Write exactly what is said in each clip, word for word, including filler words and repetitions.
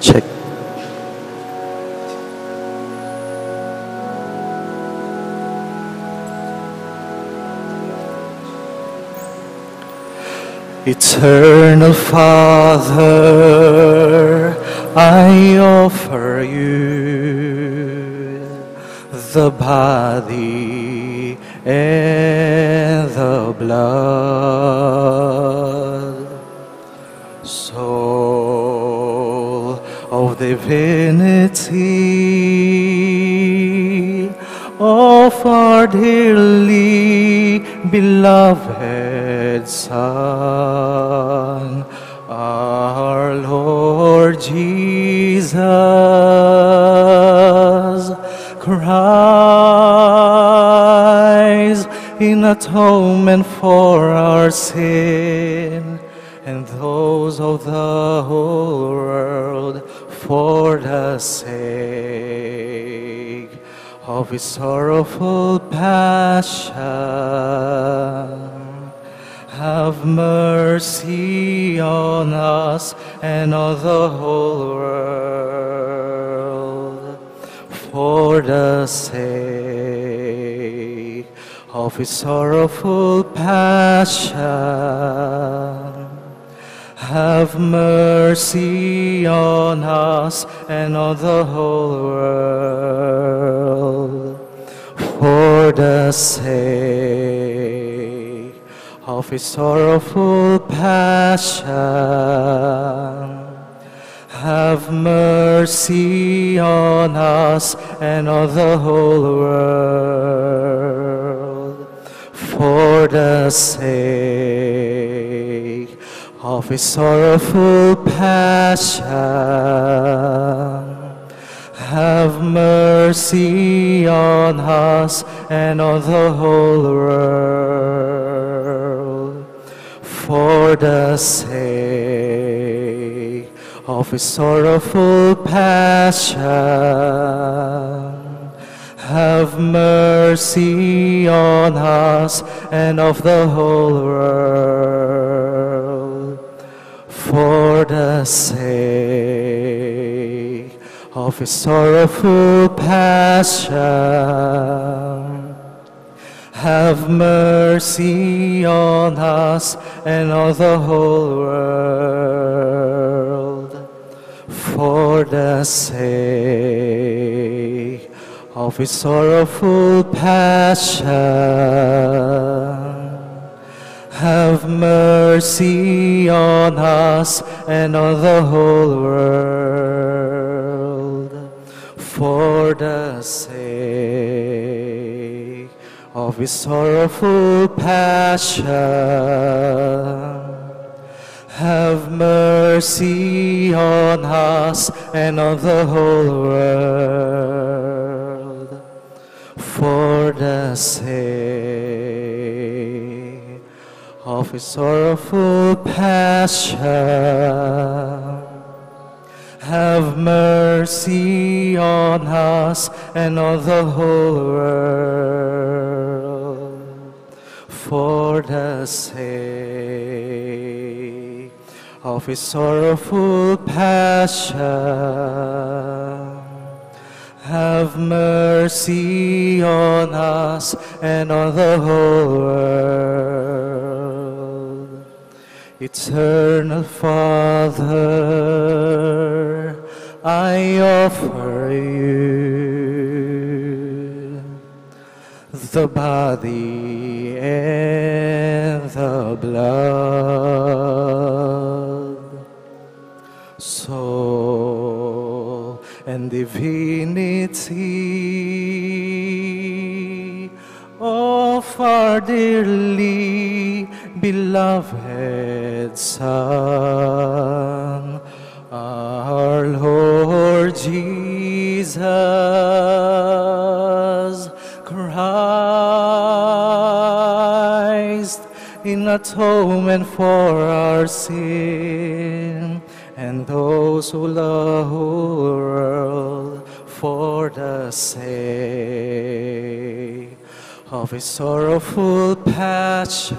Check. Eternal Father, I offer you the body and the blood, soul of divinity, of our dearly beloved Son, our Lord Jesus Christ, in atonement for our sin and those of the whole world, for the sake of his sorrowful passion. Have mercy on us and on the whole world, for the sake of his sorrowful passion. Have mercy on us and on the whole world, for the sake of his sorrowful passion. Have mercy on us and on the whole world, for the sake of his sorrowful passion. Have mercy on us and on the whole world, for the sake of his sorrowful passion. Have mercy on us and of the whole world, for the sake of his sorrowful passion. Have mercy on us and on the whole world, for the sake of his sorrowful passion. Have mercy on us and on the whole world, for the sake of his sorrowful passion. Have mercy on us and on the whole world, for the sake of his sorrowful passion. Have mercy on us and on the whole world, for the sake of his sorrowful passion. Have mercy on us and on the whole world. Eternal Father, I offer you the body and the blood, soul and divinity of our dearly beloved Son, our Lord Jesus Christ, in atonement for our sin and those who love the world, for the sake of his sorrowful passion.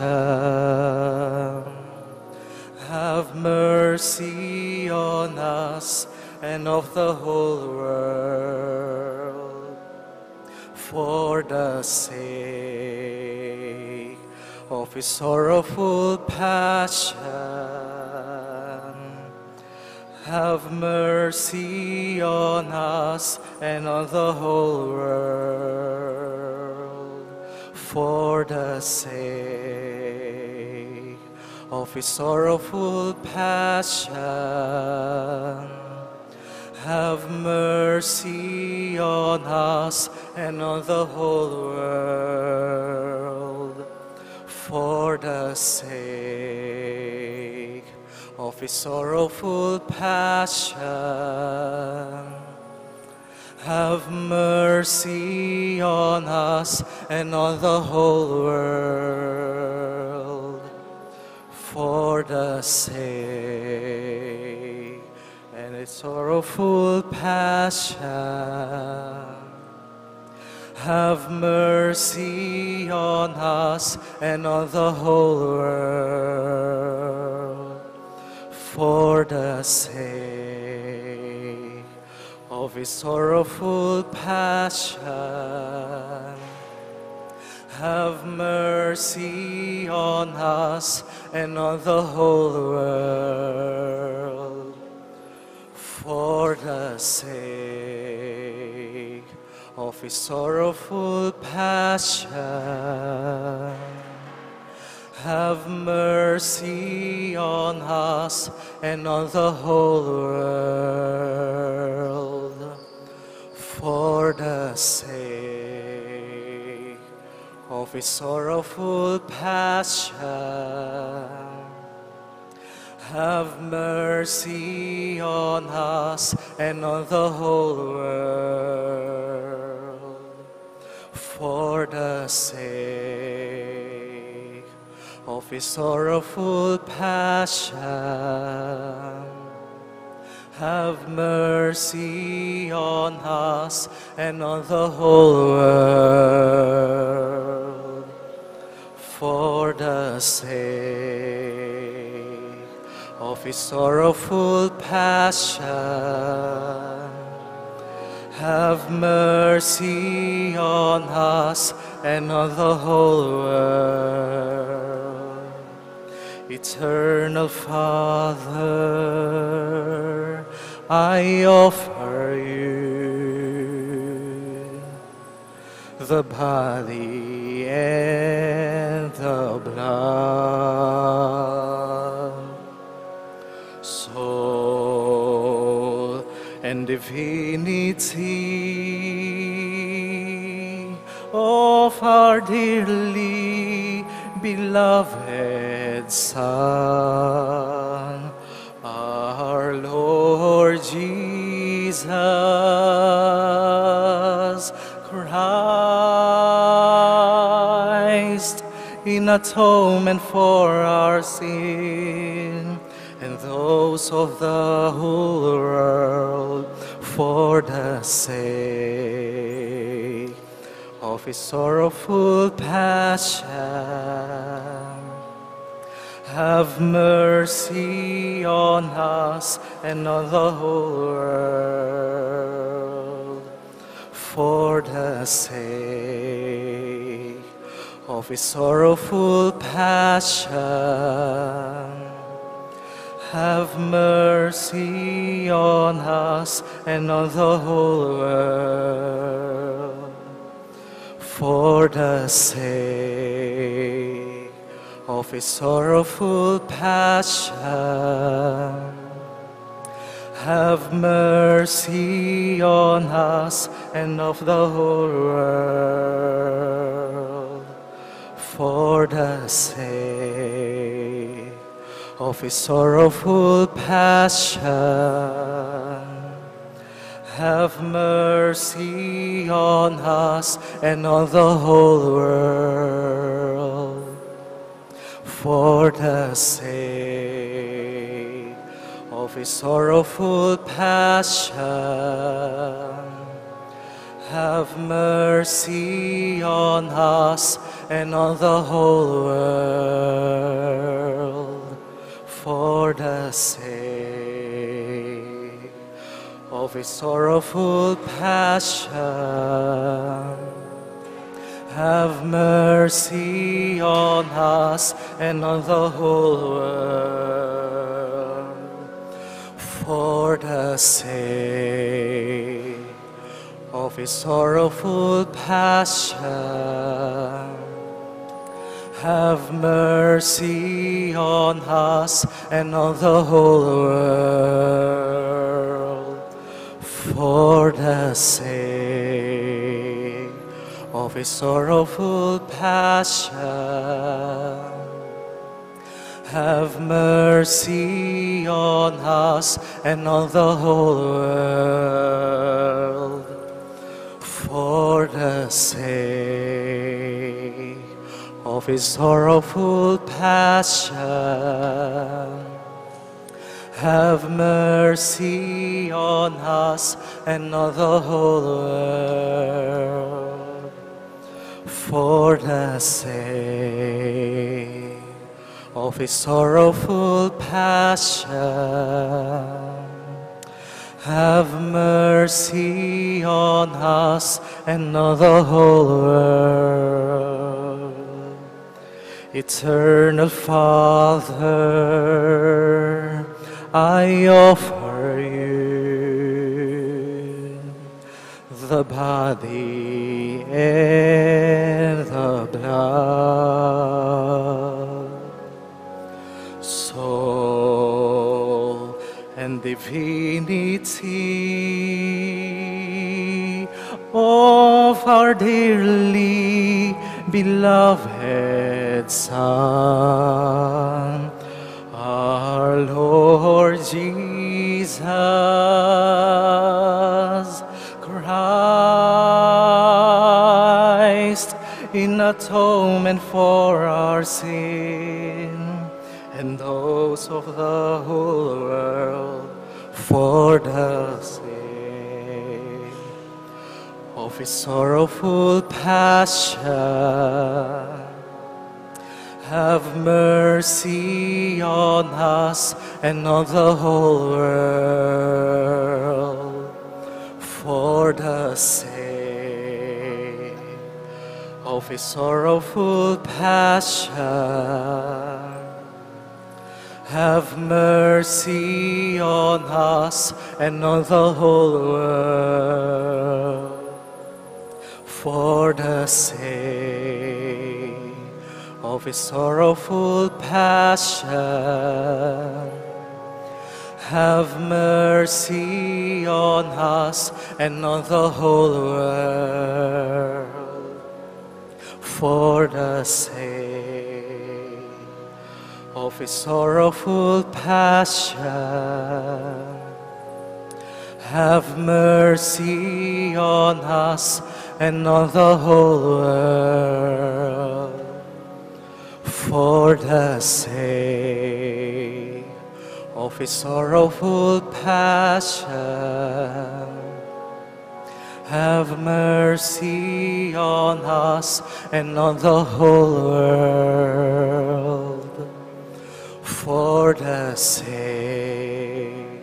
Have mercy on us and of the whole world. For the sake of his sorrowful passion, have mercy on us and on the whole world. For the sake of his sorrowful passion, have mercy on us and on the whole world. For the sake of his sorrowful passion, have mercy on us and on the whole world. For the sake and its sorrowful passion, have mercy on us and on the whole world. For the sake of his sorrowful passion, have mercy on us and on the whole world. For the sake of his sorrowful passion, have mercy on us and on the whole world. For the sake of his sorrowful passion, have mercy on us and on the whole world. For the sake of his sorrowful passion, have mercy on us and on the whole world. For the sake of his sorrowful passion, have mercy on us and on the whole world. Eternal Father, I offer you the body and the blood, soul and divinity of our dearly beloved Son, our Lord Jesus Christ, in atonement for our sin and those of the whole world. For the sake of his sorrowful passion, have mercy on us and on the whole world. For the sake of his sorrowful passion, have mercy on us and on the whole world. For the sake of his sorrowful passion, have mercy on us and of the whole world. For the sake of his sorrowful passion, have mercy on us and on the whole world. For the sake of his sorrowful passion, have mercy on us and on the whole world. For the sake of his sorrowful passion, have mercy on us and on the whole world. For the sake of his sorrowful passion, have mercy on us and on the whole world. For the sake of his sorrowful passion, have mercy on us and on the whole world. For the sake of his sorrowful passion, have mercy on us and on the whole world. For the sake of his sorrowful passion, have mercy on us and on the whole world. Eternal Father, I offer you the body and the blood, soul and divinity of our dearly beloved Son, our Lord Jesus Christ, in atonement for our sin and those of the whole world, for the sake of his sorrowful passion, have mercy on us and on the whole world. For the sake of his sorrowful passion, have mercy on us and on the whole world. For the sake of his sorrowful passion, have mercy on us and on the whole world. For the sake of his sorrowful passion, have mercy on us and on the whole world. For the sake of his sorrowful passion, have mercy on us and on the whole world. For the sake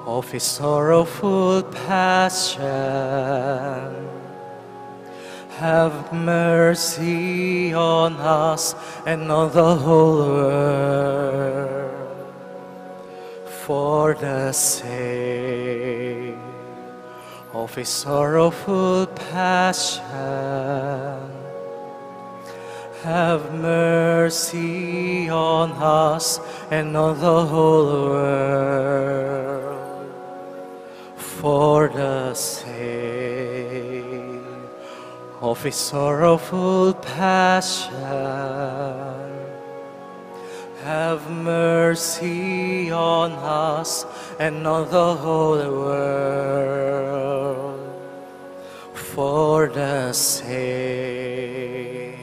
of his sorrowful passion, have mercy on us and on the whole world. For the sake of his sorrowful passion, have mercy on us and on the whole world. For the sake of his sorrowful passion, have mercy on us and on the whole world. For the sake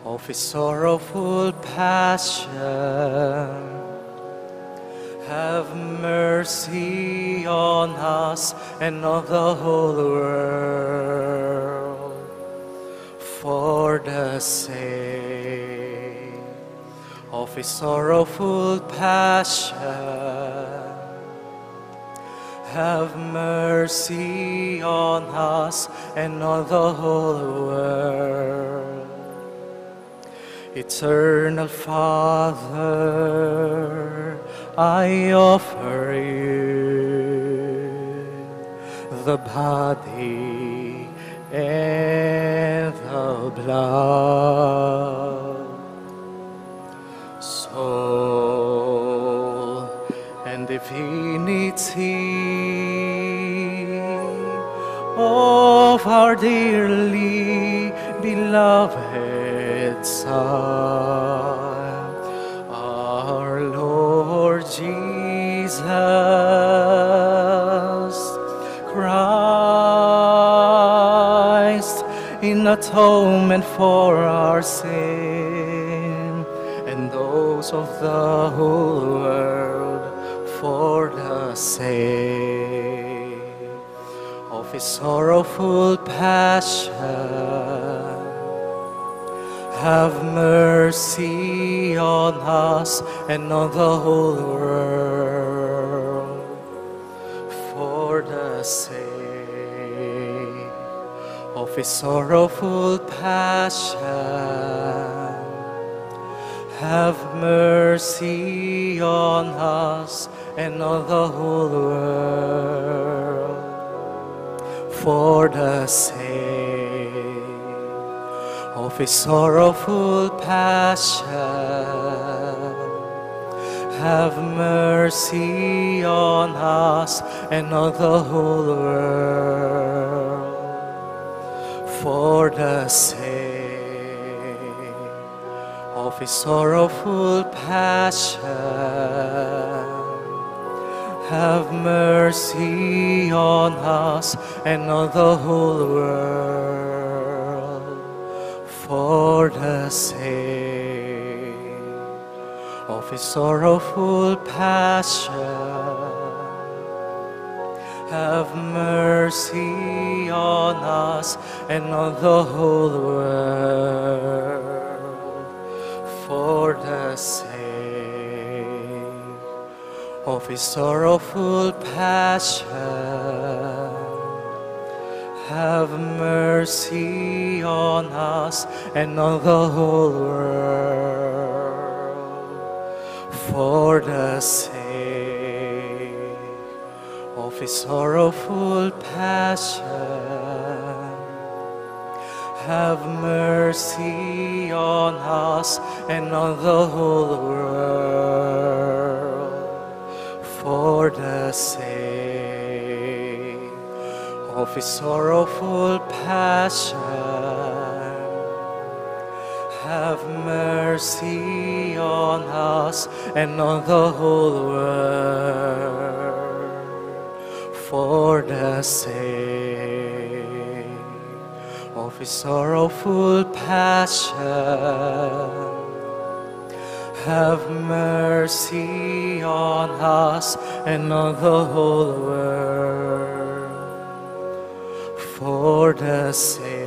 of his sorrowful passion, have mercy on us and on the whole world. For the sake of his sorrowful passion, Have mercy on us and on the whole world. Eternal Father, I offer you the body and the blood, soul and divinity of our dearly beloved Son, our Lord Jesus Christ, in atonement for our sin and those of the whole world, for the sake of his sorrowful passion, have mercy on us and on the whole world. For the sake of his sorrowful passion, have mercy on us and on the whole world. For the sake of his sorrowful passion, have mercy on us and on the whole world. For the sake of his sorrowful passion, have mercy on us and on the whole world. For the sake of his sorrowful passion, have mercy on us and on the whole world. For the sake of his sorrowful passion, have mercy on us and on the whole world. For the sake of his sorrowful passion, have mercy on us and on the whole world. For the sake of his sorrowful passion, have mercy on us and on the whole world. For the sake of his sorrowful passion, have mercy on us and on the whole world. For the sake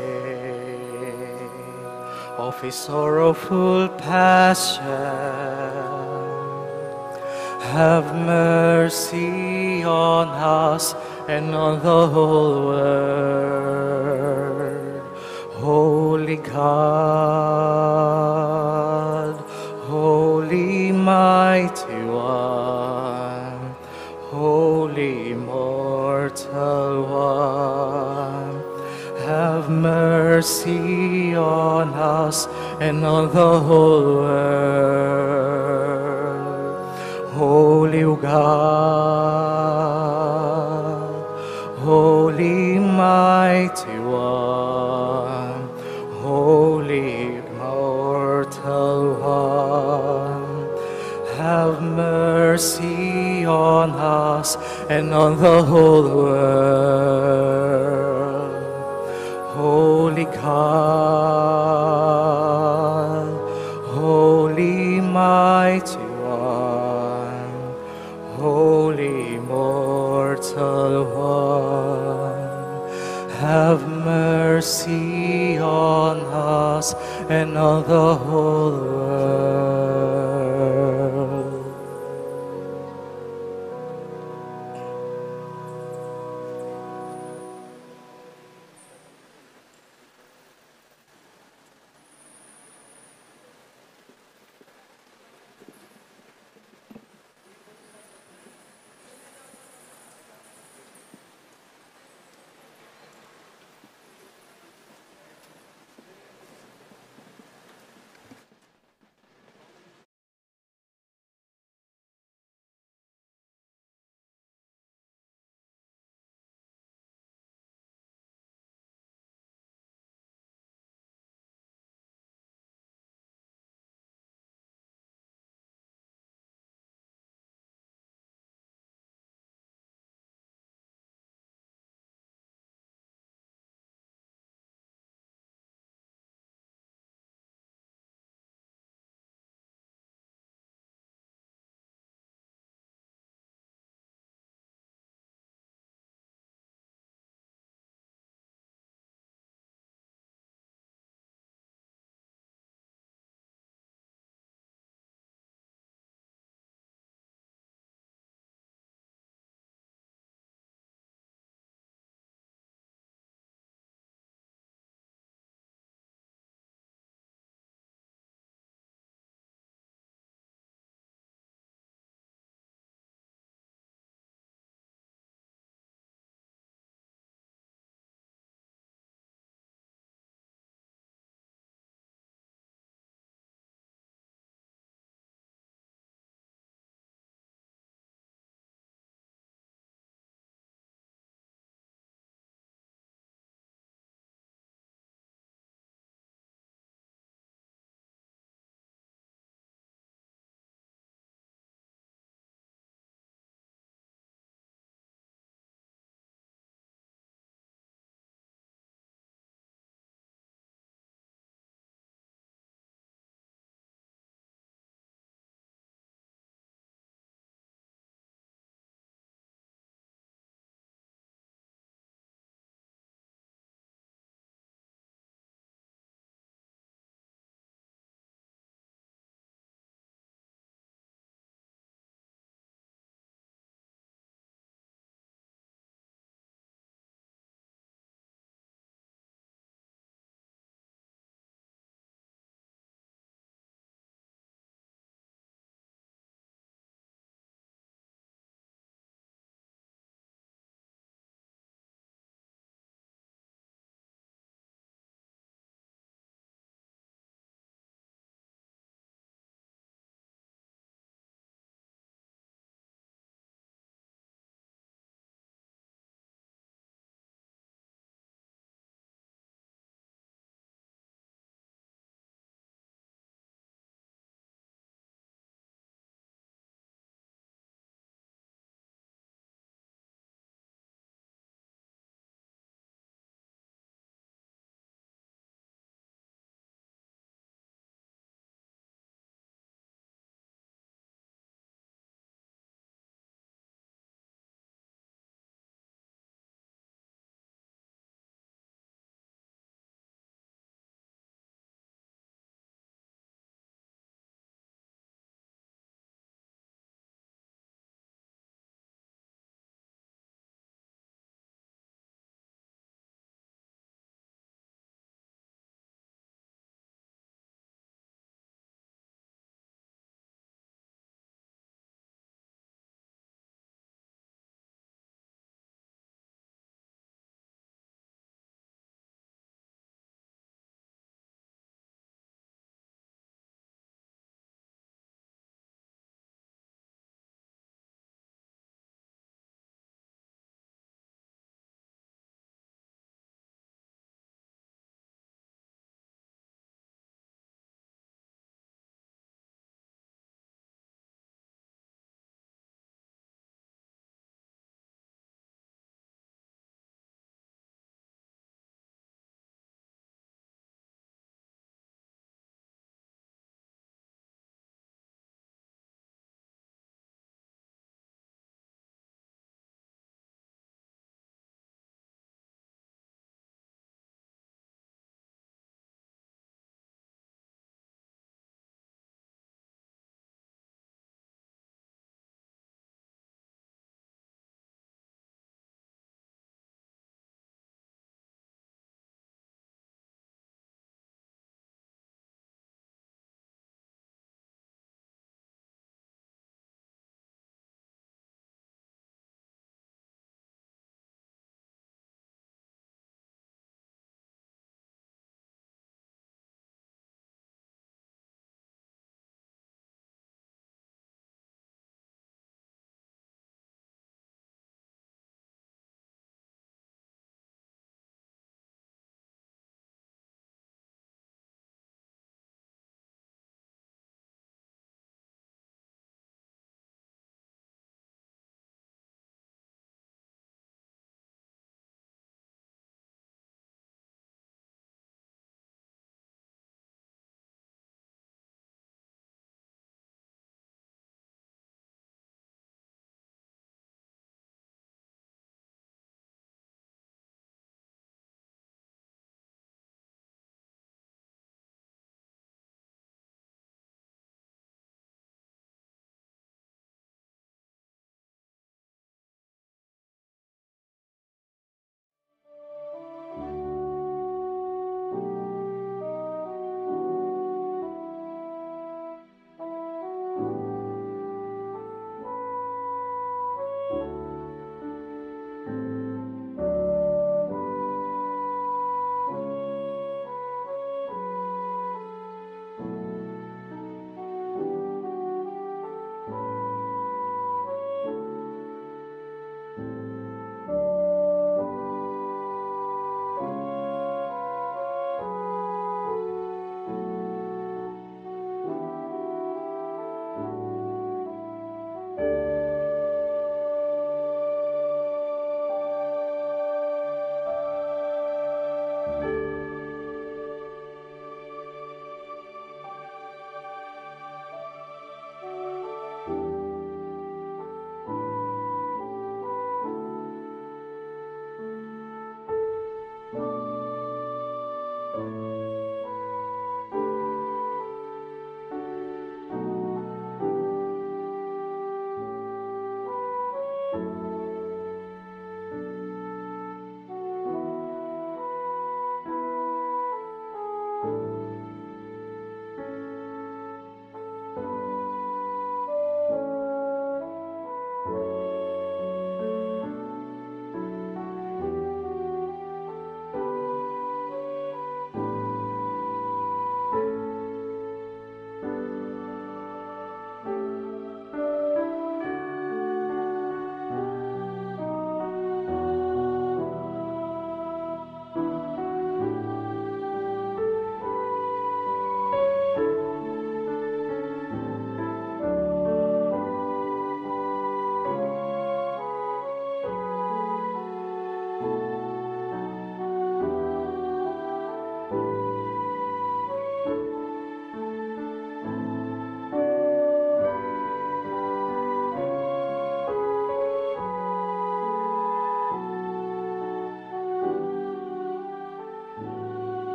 of his sorrowful passion, have mercy on us and on the whole world. Holy God, Holy Mighty One, Holy Immortal One, have mercy on us and on the whole world. Holy God, Holy Mighty One, Holy Immortal One, have mercy on us and on the whole world. Holy God, Holy Mighty One, Holy Immortal One, have mercy on us and on the whole world.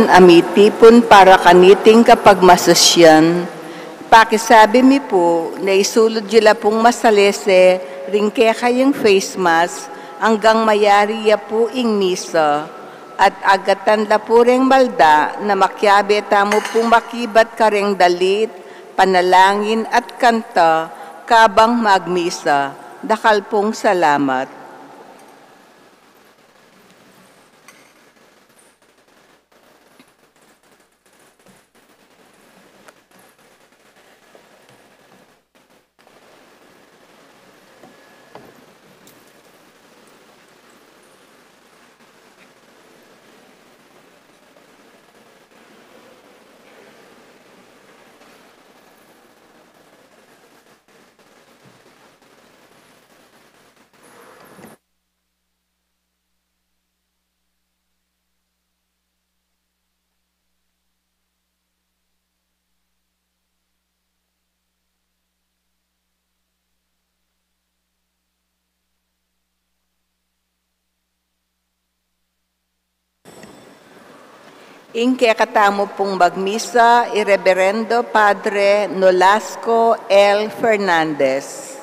a mitipun para kaniting kapagmasusyan, pakisabi mi pu na isulud yu la pung masalese ring kekayung face mask anggang mayari ya pu ing misa, at agatan la pu reng malda na makiabe tamu pung makibat kareng dalit, panalangin at kanta kabang magmisa. Dakal pung salamat. Ing kekatamu pung magmisa, i Reberendo Padre Nolasco L. Fernandez.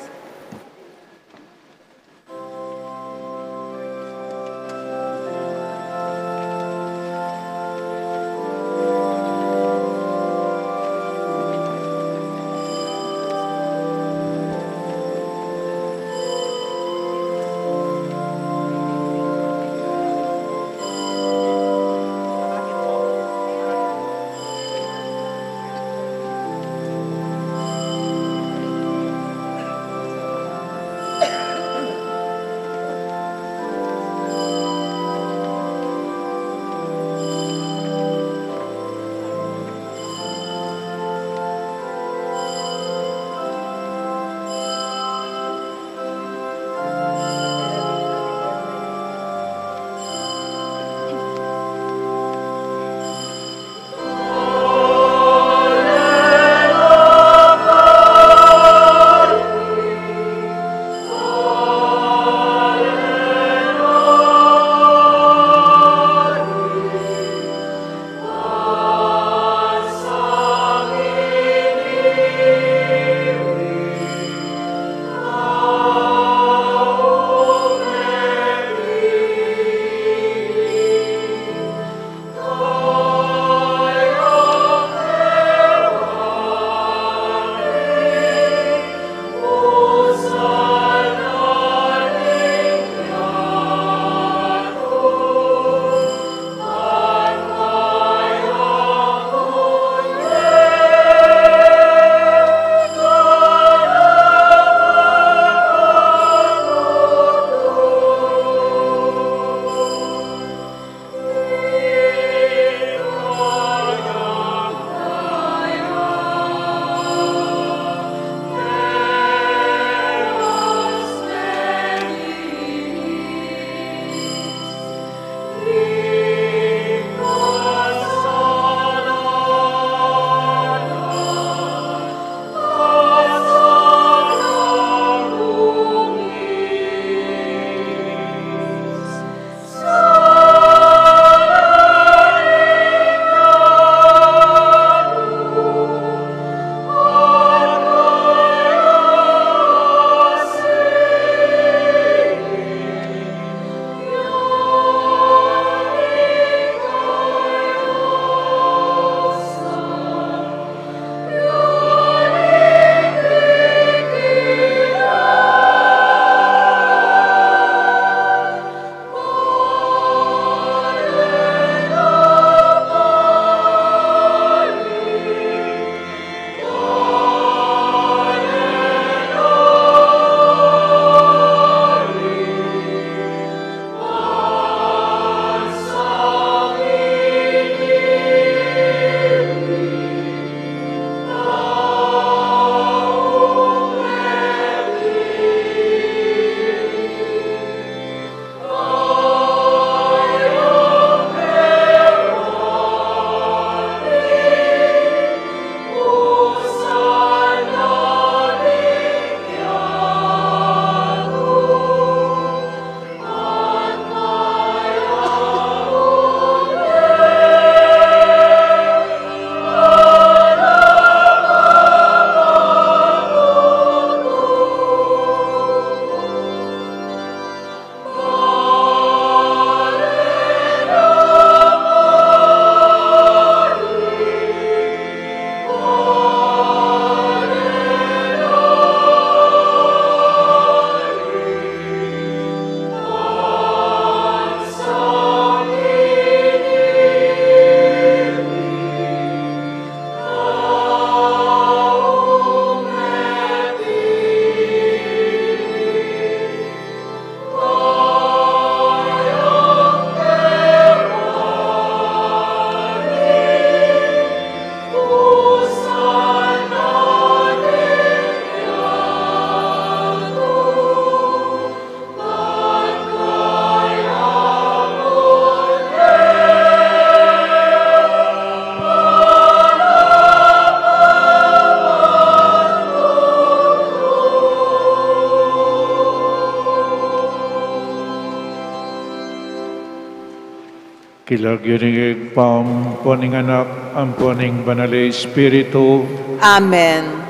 King lagyu ning Ibpa, ampo ning Anak, ampo ning Banal a Espiritu. Amen.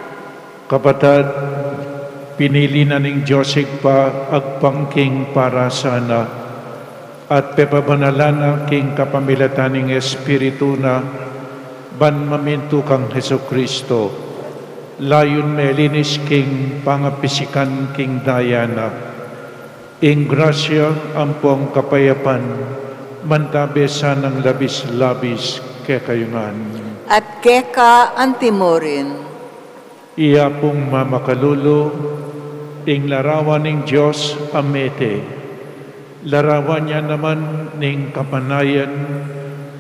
Kapatad, pinili na ning Dios Ibpa agpang king parasana, at pepabanalan na king kapamilatan ning Espiritu na, ban mamintu kang Jesucristo, layun melinis king pangapisikan king daya na. Ing grasya ampong kapayapan, mantabe sanang labis-labis kekayu ngan. At keka antimurin. Iya pung mamakalulu, ing larawan ning Dios a mete. Larawan ya naman ning kapanayan,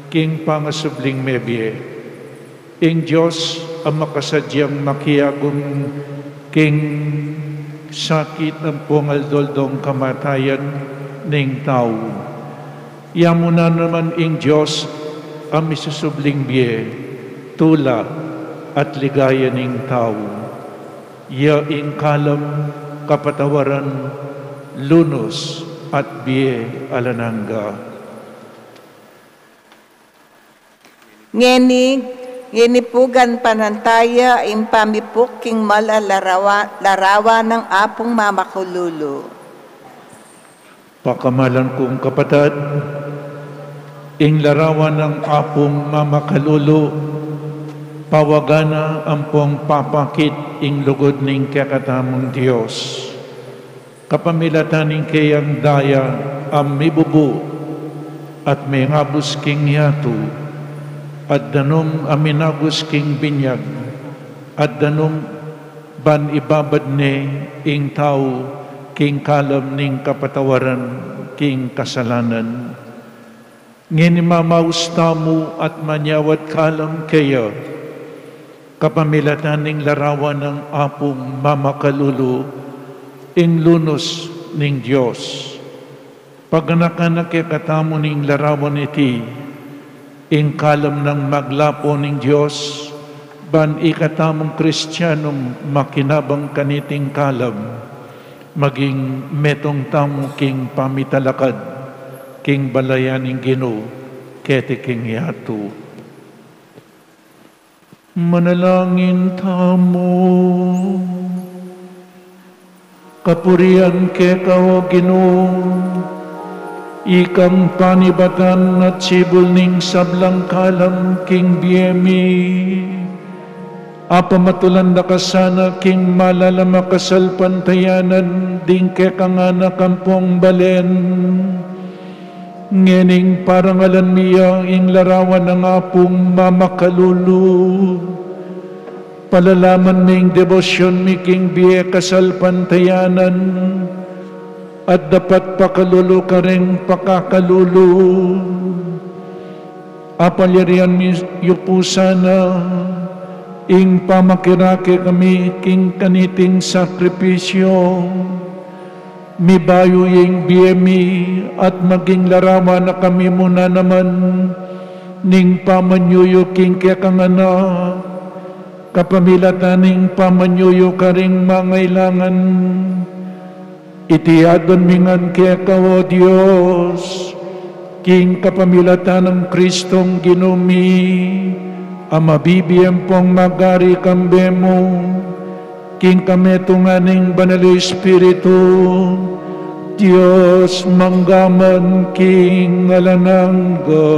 king pangasubling mebie. Ing Dios a makasadyang makiagum king sakit ampong aldo-aldong kamatayan ning tau. Iya mu na naman ing Dios a misusubling bie, tula at ligaya ning tau. Iya ing kalam, kapatawaran, lunus at bie alang angga. Ngeni, ngeni pu ganpanantaya ing pamipuk king mal a larawa-, larawan nang Apung mamakalulu. Pakamalan kung kapatad, ing larawan nang Apung mamakalulu, pawagan na ampong papakit ing lugud ning kekatamung Dios. Kapamilatan ning keyang daya a mibubu at mengabus king yatu, at danum a minagus king binyag, at danum ban ibabad ne ing tau king kalam ning kapatawaran king kasalanan. Ngeni mamaus tamu at manyawad kalam keya, kapamilatan ning larawan nang Apung mamakalulu, ing lunus ning Dios. Paganakan na kekatamu ning larawan iti, ing kalam nang maglapo ning Dios, ban ikatamung Kristianung makinabang kaniting kalam, maging metung tamu king pamitalakad king balayan ning Ginu keti king yatu. Manalangin tamu. Kapurian keka, o Ginu, ikang panibatan at sibul ning sablang kalam king bie mi. Apamatulan da ka sana king malalam a kasalpantayanan ding kekang anak ampong balen. Ngening parangalan mi ya ing larawan nang Apung mamakalulu. Palalaman me ing debosyon mi king bie kasalpantayanan, at dapat pakalulu karing pakakalulu. Apalyarian mi yu pu sana ing pamakirake kami king kaniting sakripisyo. Mibayu ya ing bie mi at maging larawan na kami mu na naman ning pamanyuyu king kekang anak, kapamilatan ning pamanyuyu karing mangailangan. Iti aduan mi ngan keka, o Dios, king kapamilatan nang Kristong Ginu mi, a mabibie ampong magari kambe mu, king kametungan ning Banal a Espiritu, Dios mangga man king alang angga.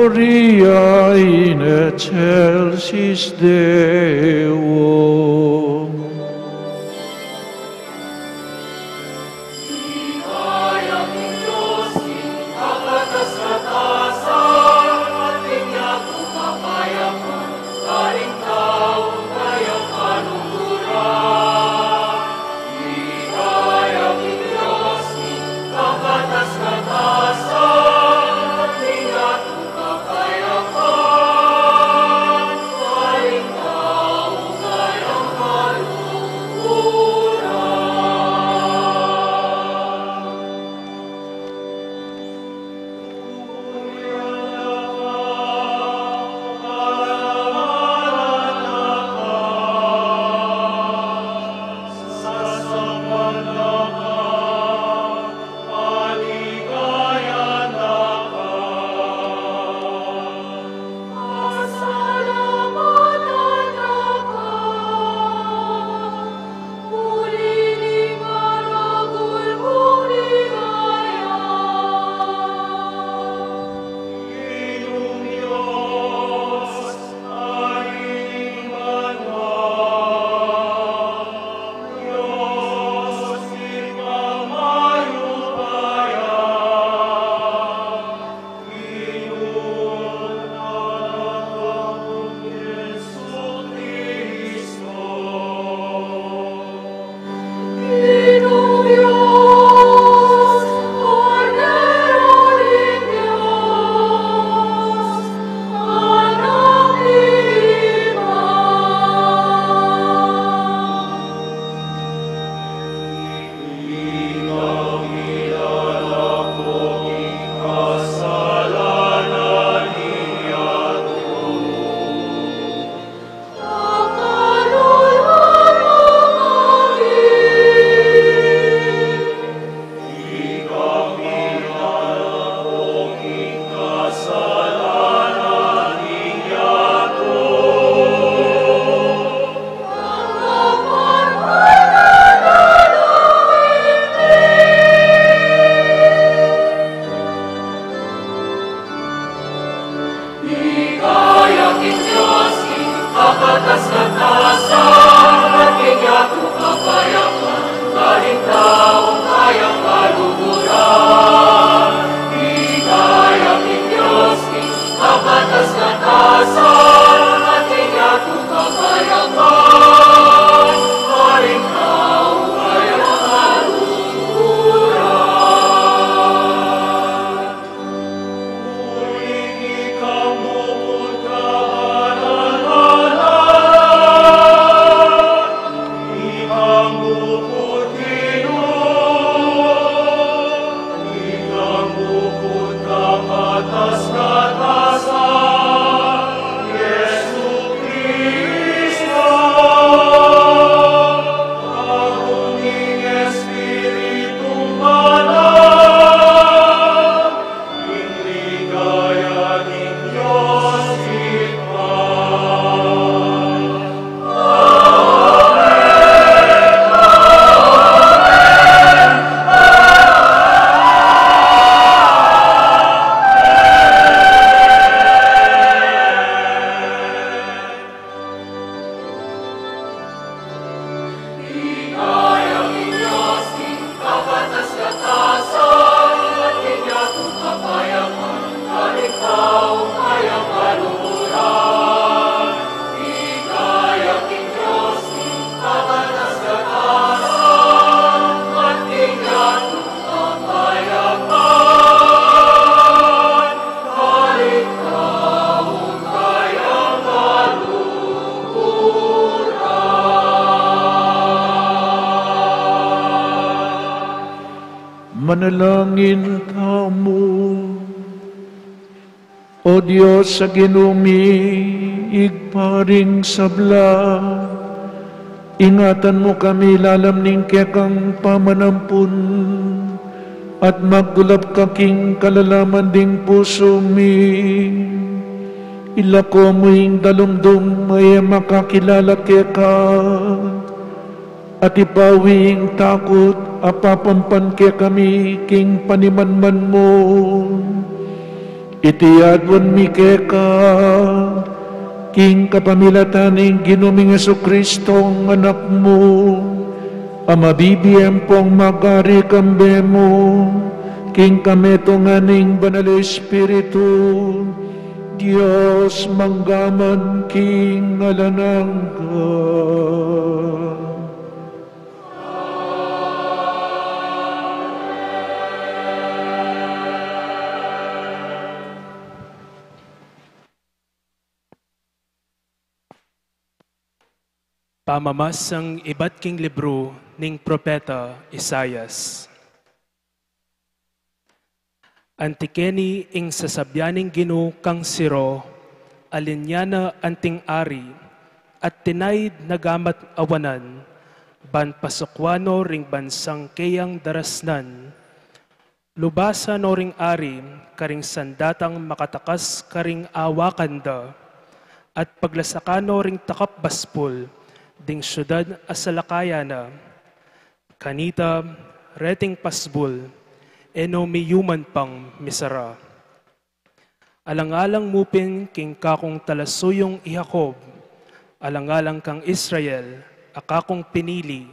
Gloria in excelsis Deo. Manalangin tamu. O Dios a Ginu mi, Ibpa ring sabla, ingatan mu kami lalam ning kekang pamanampun, at magulap ka king kalalaman ding pusu mi. Ilako mu ing dalumdum a e makakilala keka, at ipawi ing takut a papampan kekami king panimanman mu. Iti aduan mi keka king kapamilatan ning Ginu ming Jesucristo, Anak mu, a mabibie ampong magari kambe mu king kametungan ning Banal Espiritu, Dios mangga man king alang angga. Pamamasang ibat king libru ning propeta Isaias. Anti keni ing sasabyan ning Ginu kang Siro, a linya na anting ari, at tinaid na gamat awanan, ban pasukwan no ring bansang keyang darasnan. Lubasan no ring ari karing sandatang makatakas karing awakan da, at paglasakan no ring takap basbul ding siudad a salakayan na. Kanita, reting pasbul, e no miyuman pang misara. Alang-alang mu pin king kakung talasuyung i Jacob, alang-alang kang Israel, a kakung pinili.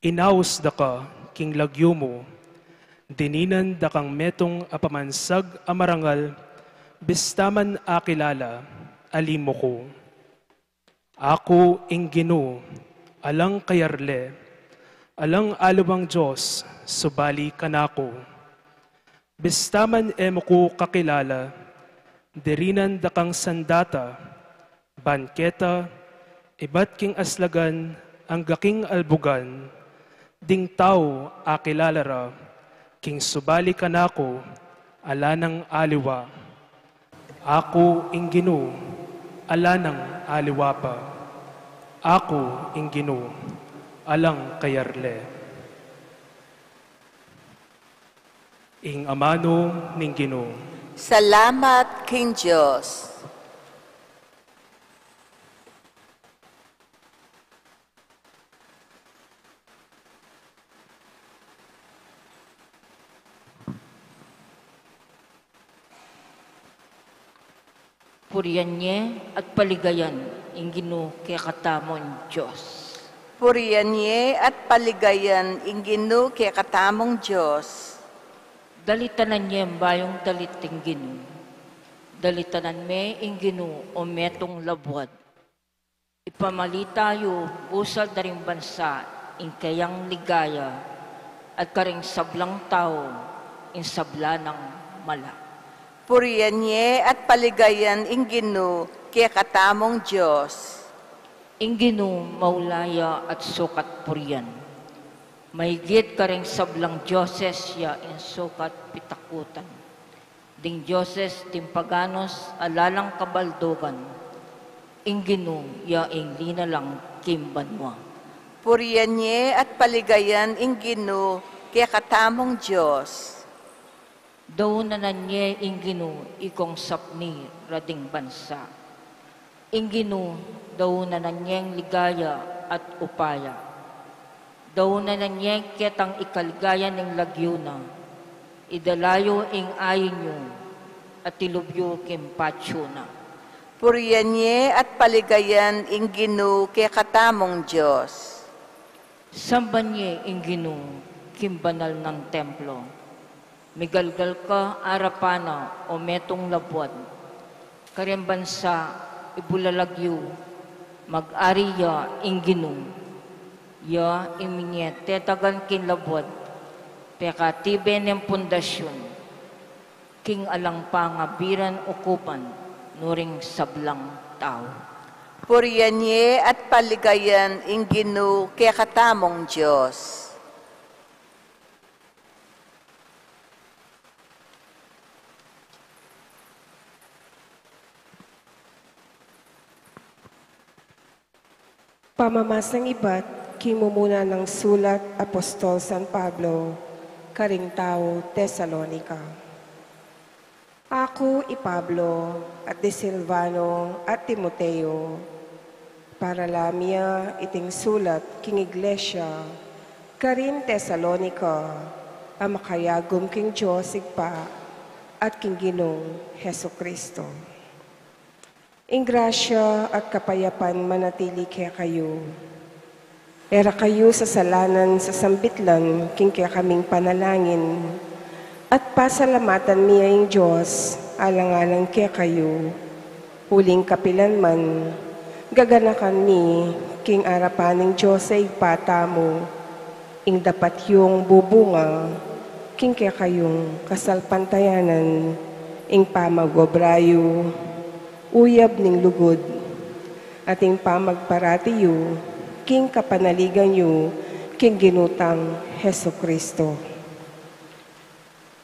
Inaus da ka king lagyu mu, dininan da kang metung a pamansag a marangal, bista man akilala, ali mu ku. Aku ing Ginu, alang kayarle, alang aliwang Dios, subali kanaku. Bista man e mu ku kakilala, dirinan da kang sandata, ban keta, ibat king aslagan angga king albugan, ding tau akilala ra, king subali kanaku, ala nang aliwa. Aku ing Ginu, ala nang aliwa pa. Aku ing Ginu, alang kayarle. Ing amanu ning Ginu. Salamat king Dios. Purian ye at paligayan ing Ginu kekatamung Dios. Purian ye at paligayan ing Ginu kekatamung Dios. Dalitanan ye ing bayung dalit ing Ginu. Dalitanan me ing Ginu o metung labuad. Ipamalita yu busal da ring bansa ing keyang ligaya, at karing sablang tau ing sabla nang mala. Purian ye at paligayan ing Ginu kekatamung Dios. Ing Ginu maula ya at sukat purian. Maigit karing sablang dioses ya ing sukat pitakutan. Ding dioses ding paganos a lalang kabaldugan, ing Ginu ya ing linalang king banua. Purian ye at paligayan ing Ginu kekatamung Dios. Daunanan ye ing Ginu ikong sapni ra ding bansa. Ing Ginu, daunanan yeng ligaya at upaya. Daunanan ye ketang ikaligaya ning lagyu na. Idala yu ing ain yu, at ilub yu king patsu na. Purian ye at paligayan ing Ginu kekatamung Dios. Samban ye ing Ginu king banal nang templo. Migalgal ka arapan na, o metung labuad. Karing bansa, ibulalag yu, mag-ari ya ing Ginu. Ya ing minie tetagan king labuad, pekatibe neng pundasyun, king alang pangabiran ukupan, nuring sablang tau. Purian ye at paligayan ing Ginu kekatamung Dios. Pamamasang ibat king mumuna nang sulat apostol San Pablo karing tau Tesalonica. Aku i Pablo, at di Silvano, at Timoteo, parala mi ya iting sulat king iglesia karin Tesalonica, a makayagum king Dios Ibpa at king Ginung Jesucristo. Ing grasya at kapayapan manatili kekayu. E ra kayu sasalanan sasambitlan king kekaming panalangin, at pasalamatan mi ya ing Dios alang-alang kekayu, uling kapilan man gaganakan mi king arapan ning Dios a Ibpa tamu ing dapat yung bubunga king kekayung kasalpantayanan, ing pamag-obra yu uyab ning lugud, at ing pamagparati yu king kapanaligan yu king Ginu tang Jesucristo.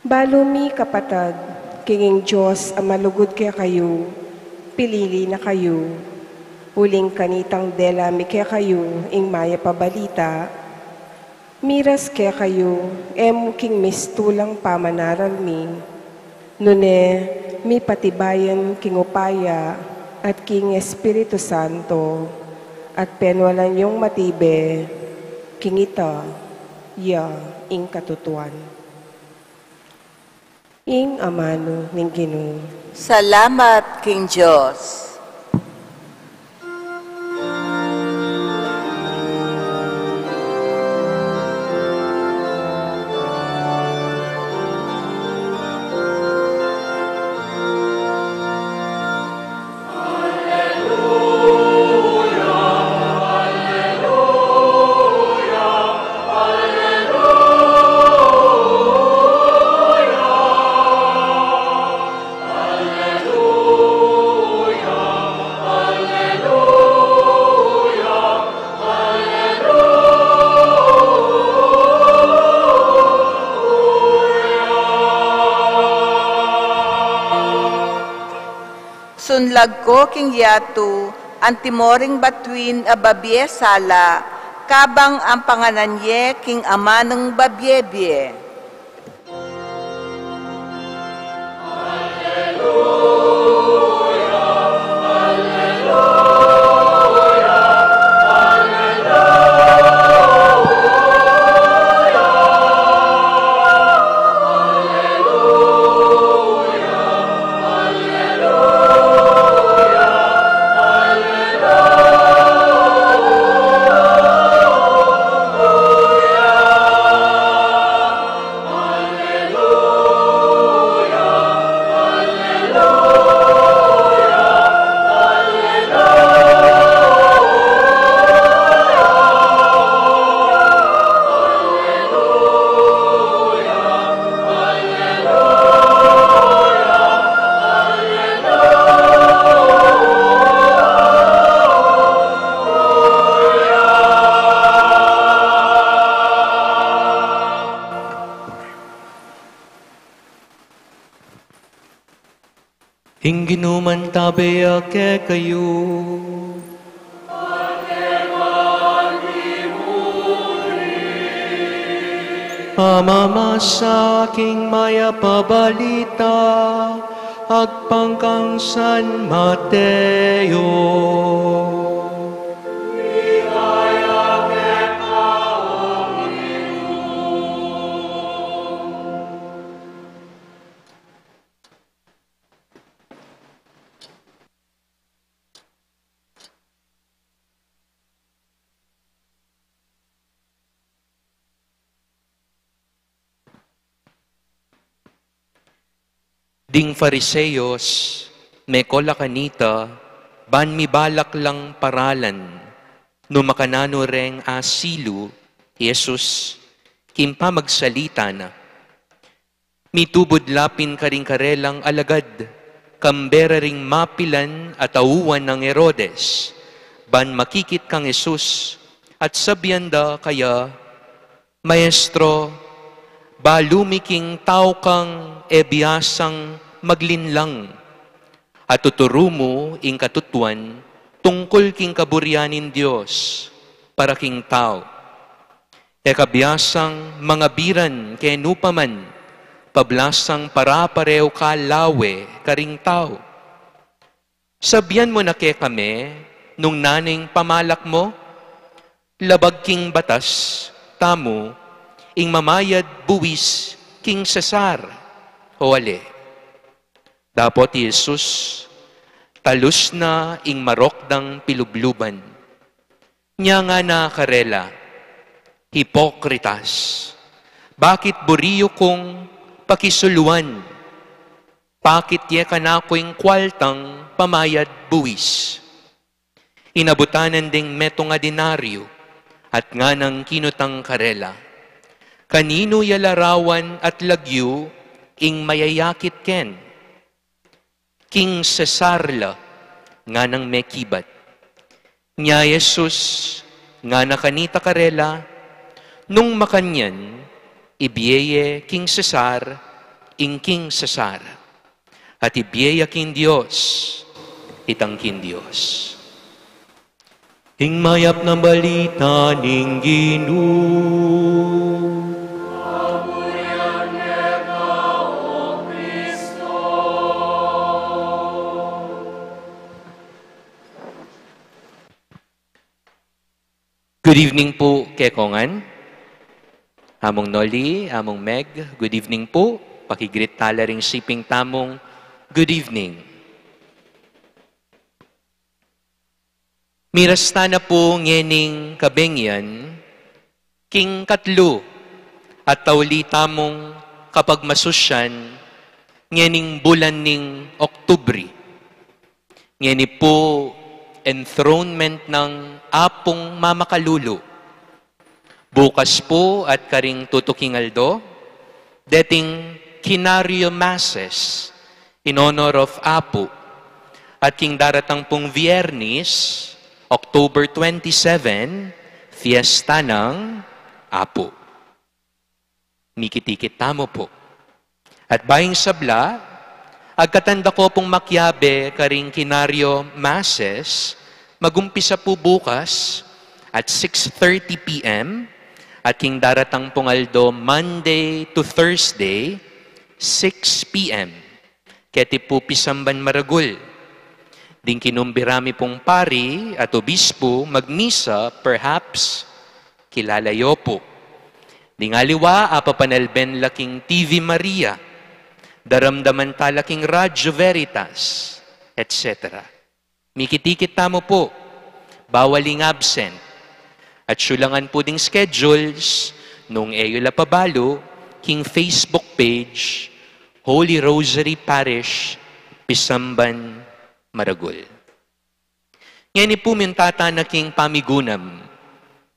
Balu mi, kapatad, king ing Dios a malugud kekayu, pinili na kayu, uling kanitang dela mi kekayu ing mayap a balita, miras kekayu, e mu king mistulang pamanaral mi, nune mipatibayan king upaya at king Espiritu Santo, at penwalan yung matibe king ita ya ing katutuan. Ing amanu ning Ginu. Salamat king Dios. Sunlag ko king yatu, antimo ring batuin a babie sala, kabang ampanganan ye king amanung babie-bie. Ing Ginu mantabe ya kekayu. Pamamasa king mayap a balita agpang kang San Mateo. Ding Fariseos meko la kanita, ban mibalak lang paralan no makananu reng asilu i Jesus king pamagsalita na. Mitubud la pin karing karelang alagad, kambe ra ring mapilan a tauan nang Herodes, ban makikit kang Jesus, at sabian da kaya, Maestro, balu mi king tau kang e biasang maglinlang, a tuturu mu ing katutuan tungkul king kaburian ning Dios para king tau. E ka biasang mangabiran kenu pa man, pablasang para-pareu ka lawe karing tau. Sabian mu na kekami nung naneng pamalak mu, labag king batas tamu ing mamayad buis king Cesar, o ale? Dapot i Jesus, talus na ing marok dang pilubluban. Nya ngana karela, "Hipokritas, bakit buri yu kung pakisuluan? Pakit ye kanaku ing kualtang pamayad buis?" Inabutanan deng metung a denaryo, at nganang kinutang karela, "Kaninu ya larawan at lagyu ing mayayakit ken? King Cesar la," nganang mekibat. Nya i Jesus, ngana kanita karela, "Nung makanyan, ibie ye king Cesar ing king Cesar, at ibie ya king Dios itang king Dios." Ing mayap a balita ning Ginu. Good evening pu kekongan. Among Noli, Among Meg, good evening pu. Pakigreet tala ring siping tamung good evening. Miras tana pu ngening kabengian king katlu a tauli tamung kapagmasusyan ngening bulan ning Oktubri. Ngeni pu enthronement nang Apung Mamakalulu. Bukas pu at karing tutuking aldo, deting Kinaryo Masses in honor of Apu. At king daratang pung Biyernis, October twenty-seven, fiesta ng Apu. Mikit-ikit tamu pu. At bayu ing sabla, agkatan da ko pung makiabe karing Kinaryo Masses, magumpisa pu bukas at six thirty P M, at king daratang pung aldo, Monday to Thursday, six P M. Keti pu pisamban maragul. Ding kinumbira mi pung pari at obispo magmisa, perhaps kilala yu pu. Ding aliwa, apapanalben la king T V Maria, daramdaman tala king Radyo Veritas, et cetera. Mikit-ikit tamu pu, bawal ing absent. At sulangan pu ding schedules, nung e yu la pabalu, king Facebook page, Holy Rosary Parish, Pisamban Maragul. Ngeni pu minta tana king pamigunam,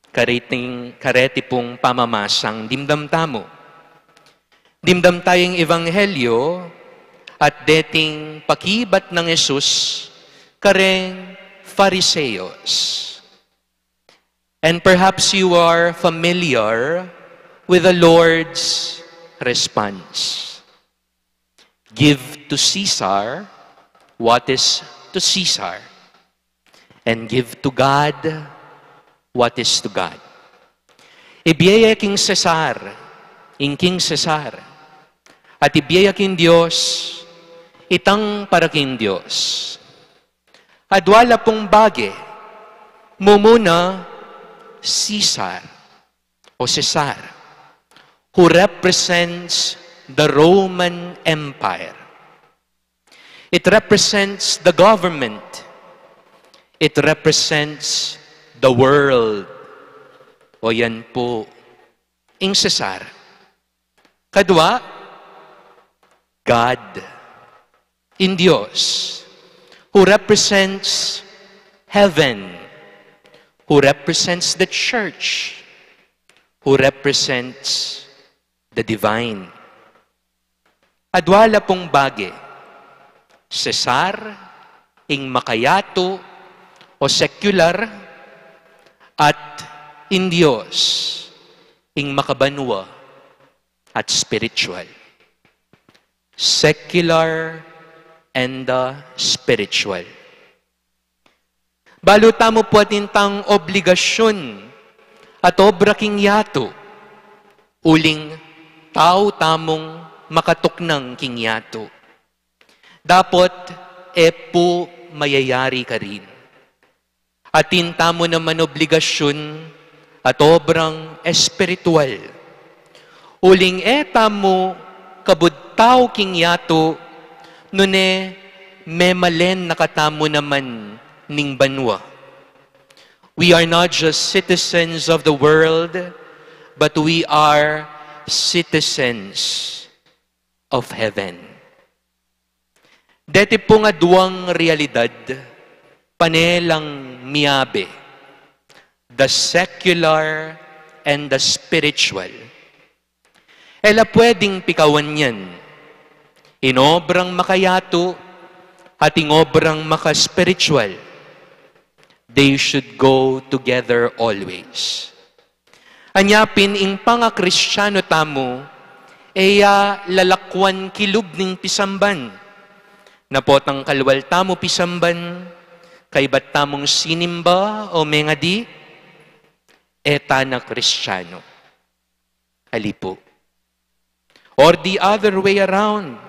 kareting, kareti pung pamamasang dimdam tamu. Dimdam taya ing Ebanghelyo at deting pakibat nang Jesus kareng Fariseos. And perhaps you are familiar with the Lord's response. "Give to Caesar what is to Caesar, and give to God what is to God." Ibie ye king Cesar ing king Cesar, at ibie ye king Dios itang para king Dios. Adwa la pung bage, mumuna Caesar o Cesar, who represents the Roman Empire. It represents the government. It represents the world. O yan pu ing Cesar. Kadwa, God, ing Dios, who represents heaven, who represents the church, who represents the divine. Adwa la pung bage, Cesar ing makayatu o sekular, at ing Dios ing makabanua at spiritual. Secular and the spiritual. Balu tamu pu atin tang obligasyun at obra king yatu, uling tau tamung makatuknang king yatu. Dapot e pu mayayari karin. Atin tamu naman obligasyun at obrang espiritual. Uling e tamu kabud tau king yatu, nune memalen na katamu naman ning banua. We are not just citizens of the world, but we are citizens of heaven. Deti pung aduang realidad, pane lang miabe, the secular and the spiritual. E la pwedeng pikawan yan. Ing obrang makayatu at ing obrang makaspiritual, they should go together always. Anya pin ing pangakristiano tamu, e ya lalakwan kilub ning pisamban. Na potang kalwal tamu pisamban, kaybat tamung sinimba o mengadi, e ta na Kristiano. Ali pu. Or the other way around.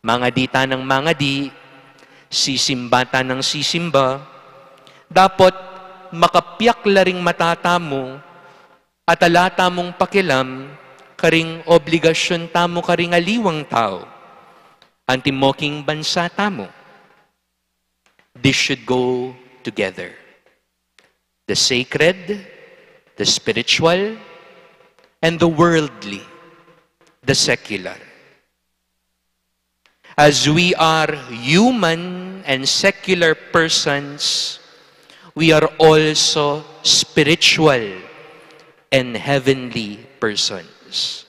Mangadi ta nang mangadi, sisimba ta nang sisimba, dapot makapiak la ring mata tamu, at ala tamung pakialam karing obligasyun tamu karing aliwang tau. Antimo king bansa tamu. This should go together. The sacred, the spiritual, and the worldly, the secular. As we are human and secular persons, we are also spiritual and heavenly persons.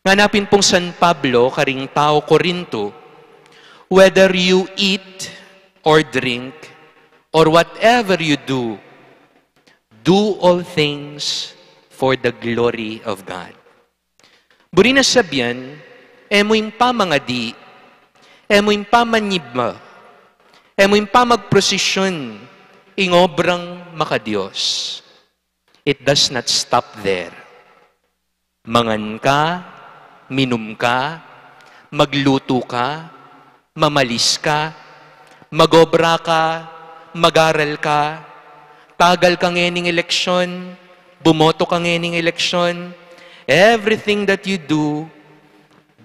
Ngana pin pung San Pablo karing tau Corinto, "Whether you eat or drink, or whatever you do, do all things for the glory of God." Buri na sabian, e mu ing pamangadi, e mu ing pamanyimba, e mu ing pamagprosisyun, ing obrang makadios. It does not stop there. Mangan ka, minum ka, magluto ka, mamalis ka, magobra ka, mag-aral ka, tagal ka ngening eleksyon, bumoto ka ngening eleksyon, everything that you do,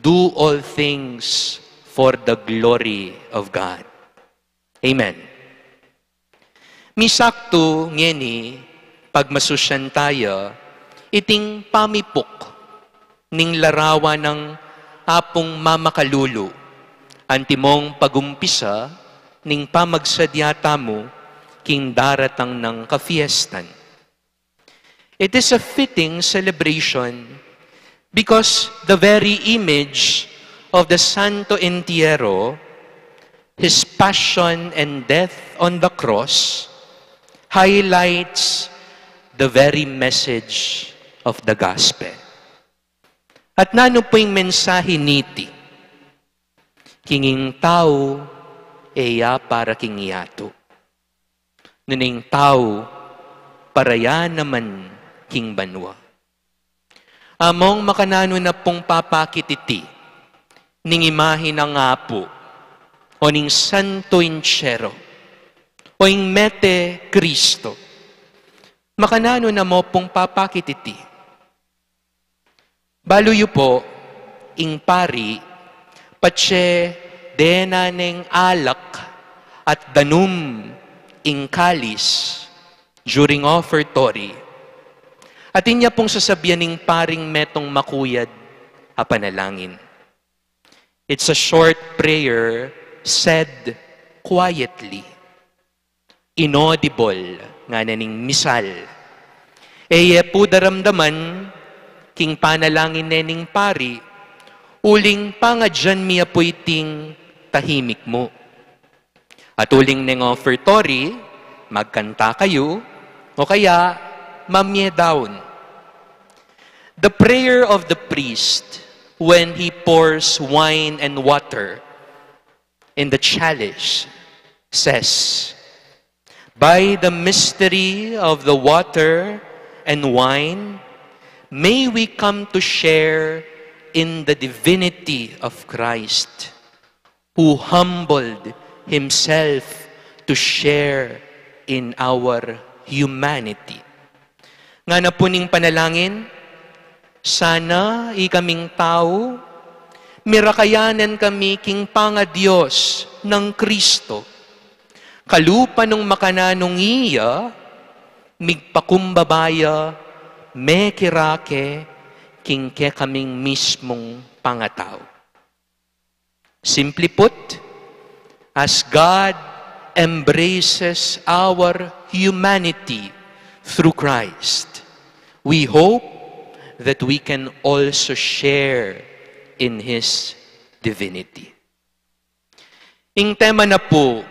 do all things for the glory of God. Amen. Misaktu ngeni pagmasusyan taya iting pamipuk ning larawan nang Apung Mamakalulu, antimong pagumpisa ning pamagsadya tamu king daratang nang kafiestan. It is a fitting celebration because the very image of the Santo Entierro, his passion and death on the cross, highlights the very message of the gospel. At nanu pu ing mensahe niti? King ing tau e ya para king yatu, nune ing tau para ya naman king banua. Among makananu na pung papakit iti ning imahe nang Apu, o ning Santo Entierro, o ing Mete Cristo? Makananu na mo pung papakit iti? Balu yu pu, ing pari, patse dena neng alak at danum ing kalis during offertory, atin ya pung sasabian ning paring metung makuyad a panalangin. It's a short prayer said quietly. Inaudible, ngana ning misal. E ye pu daramdaman king panalangin ne ning pari, uling pangadyan mi ya pu iting tahimik mu. At uling neng offertory, magkanta kayu, o kaya mamye daun. The prayer of the priest when he pours wine and water in the chalice says, By the mystery of the water and wine, may we come to share in the divinity of Christ, who humbled himself to share in our humanity. Ngana pu ning panalangin, sana ikaming tau, mirakayanan kami king pangaDios nang Kristo. Kalupa nung makananu iya, migpakumbaba ya, mekirake king kekaming mismung pangatau. Simply put, as God embraces our humanity through Christ, we hope that we can also share in His divinity. Ing tema na pu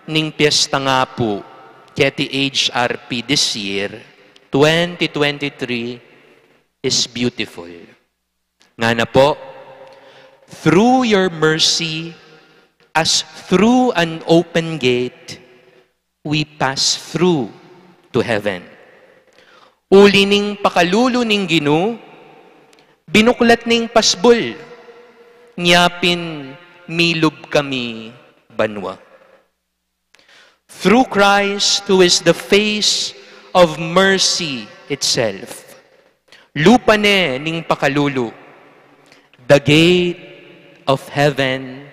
ning piyesta nga pu keti H R P this year, twenty twenty-three, is beautiful. Ngana pu, "Through your mercy, as through an open gate, we pass through to heaven." Uli ning pakalulu ning Ginu, binuklat ning pasbul, nya pin milub kami banua. Through Christ, who is the face of mercy itself, lupa ne ning pakalulu, the gate of heaven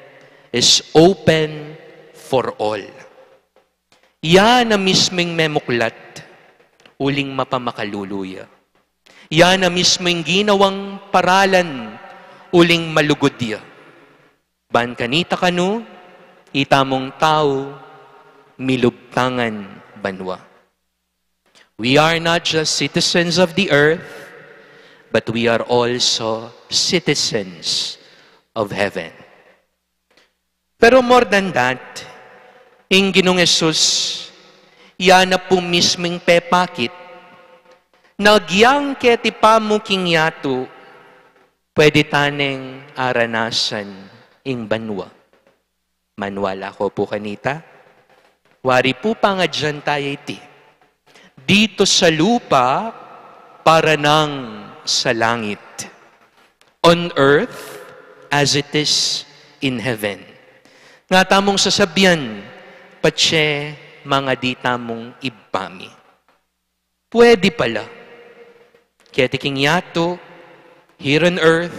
is open for all. Iya na mismung memuklat, uling mapamakalulu ya. Iya na mismung ginawang paralan, uling malugud ya. Ban kanita kanu, itamung tau, milub tangan banua. We are not just citizens of the earth, but we are also citizens of heaven. Pero more than that, ing Ginung Jesus, iya na pu mismung pepakit, na agyang keti pamu king yatu, pwede ta neng aranasan ing banua. Maniwala ko pu kanita. Wari pu pangadyan taya iti. Dito sa lupa para nang sa langit. On earth as it is in heaven. Nga tamung sasabian, patse mangadi tamung Ibpa mi. Pwede pala. Keti king yatu, here on earth,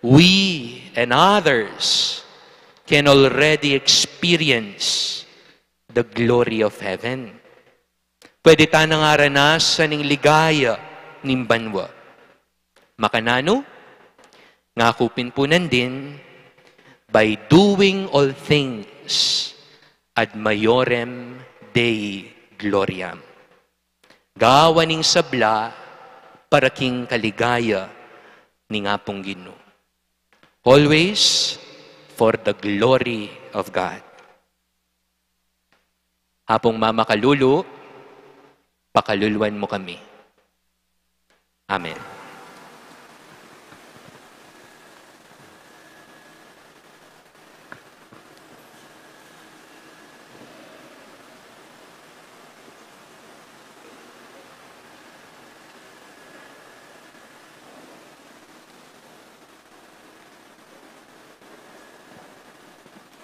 we and others can already experience the glory of heaven. Pwede ta nang aranasan ing ligaya ning banua. Makananu? Ngaku pin pu nandin, by doing all things ad maiorem Dei gloriam. Gawan ing sabla para king kaligaya ning Apung Ginu. Always for the glory of God. Apung mamakalulu, pakaluluan mu kami. Amen.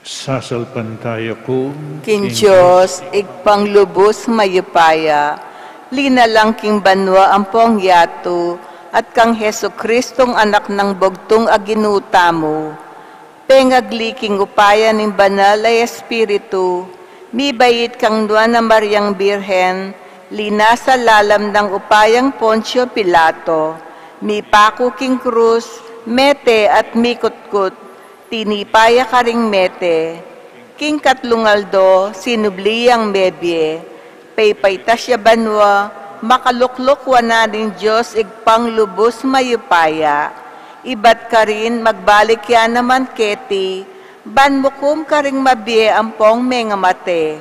Sasalpantaya ku king Dios, Ibpang lubus mayupaya, linalang king banua ampong yatu, at kang Jesucristong Anak nang bugtung a Ginu tamu, pengagli king upaya ning Banal a Espiritu, mibait kang Nuan a Mariang Birhen, linasa lalam nang upayang Poncio Pilato, mipaku king krus, mete at mikutkut, tinipa ya karing mete, king katlung aldo, sinubli yang mebie, pepaitas ya banua, makalukluk wanan ning Dios Ibpang lubus mayupaya, ibat karin magbalik ya naman keti, ban mukum karing mabie ampong mengamate.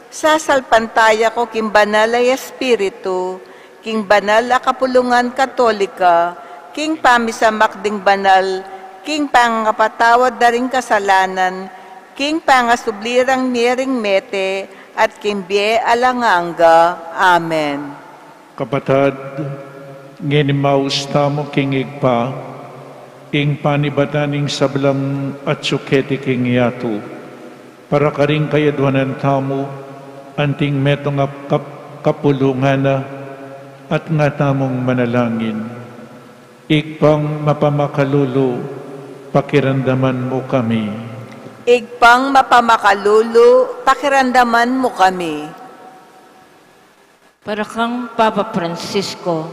Sasalpantaya ku king Banal a Espiritu, king banal a kapulungan Katolika, king pamisamak ding banal, king pangapatawad da ring kasalanan, king pangasubli rang mie ring mete, at king bie alang angga. Amen. Kapatad, ngeni maus tamu king Ibpa, ing panibatan ning sablang atsu keti king yatu. Para karing kayadwanan tamu, anting metung a kap-, kapulungan na, at nga tamung manalangin. Ibpang mapamakalulu, pakiramdaman mu kami. Ibpang mapamakalulu, pakiramdaman mu kami. Para kang Papa Francisco,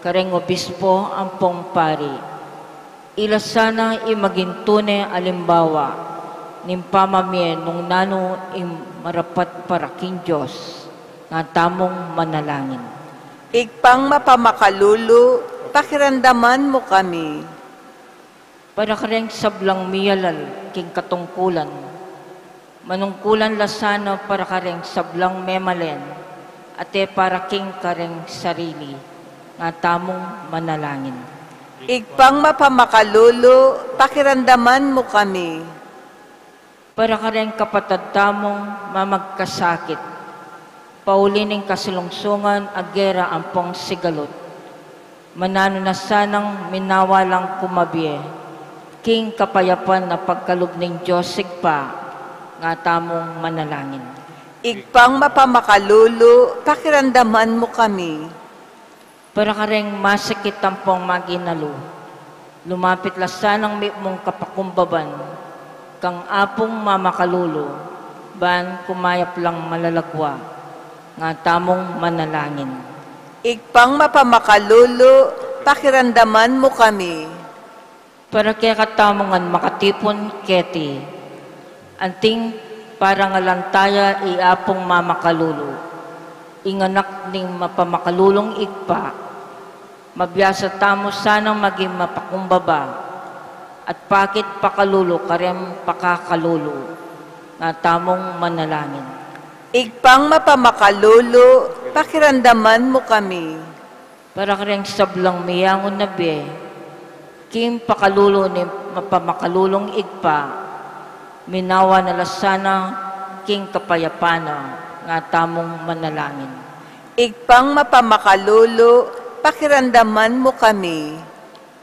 kareng obispo ampong pari, ila sana ing maging tune alimbawa ning pamamie nung nanu ing marapat para king Dios, nga tamung manalangin. Ibpang mapamakalulu, pakiramdaman mu kami. Para kareng sablang miyalal king katungkulan, manungkulan la sana para kareng sablang memalen, at e para king kareng sarili, nga tamung manalangin. Ibpang mapamakalulu, pakiramdaman mu kami. Para kareng kapatad tamung mamagkasakit, pauli ning kasalungsungan a gera ampong sigalut, mananu na sanang minawa lang kumabie king kapayapan a pagkalub ning Dios Ibpa, nga tamung manalangin. Ibpang mapamakalulu, pakiramdaman mu kami. Para kareng masakit ampong maginalu, lumapit la sanang mimung kapakumbaban kang Apung mamakalulu, ban kumayap lang malalagwa, nga tamung manalangin. Ibpang mapamakalulu, pakiramdaman mu kami. Para kekatamung ngan makatipun keti, anting parangalan taya i Apung mamakalulu, ing anak ning mapamakalulung Ibpa, mabiasa tamu sanang maging mapakumbaba at pakit pakalulu kareng pakakalulu, nga tamung manalangin. Ibpang mapamakalulu, pakiramdaman mu kami. Para kareng sablang miyangun na bie king pakalulu ning mapamakalulung Ibpa, minawa na la sana king kapayapan na, nga tamung manalangin. Ibpang mapamakalulu, pakiramdaman mu kami.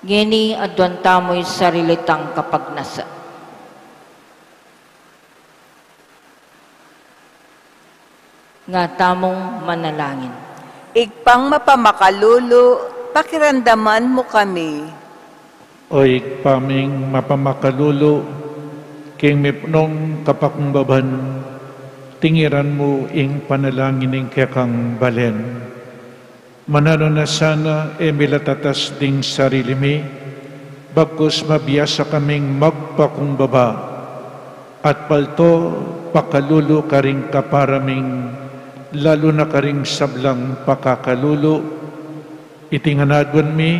Ngeni aduan tamu ing sarili tang kapagnasan. Nga tamung manalangin. Ibpang mapamakalulu, pakiramdaman mu kami. O Ibpa ming mapamakalulu, king mipnung kapakumbaban, tingiran mu ing panalangin ning kekang balen. Mananu na sana e mi la tatas ding sarili mi, bagkus mabiasa kaming magpakumbaba, at palto pakalulu karing kapara ming, lalu na karing sablang pakakalulu. Iti ngan aduan mi,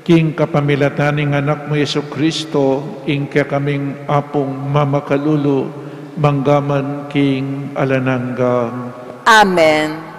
king kapamilatan ning Anak mu Jesucristo, ing kekaming Apung mamakalulu, mangga man king alang angga. Amen.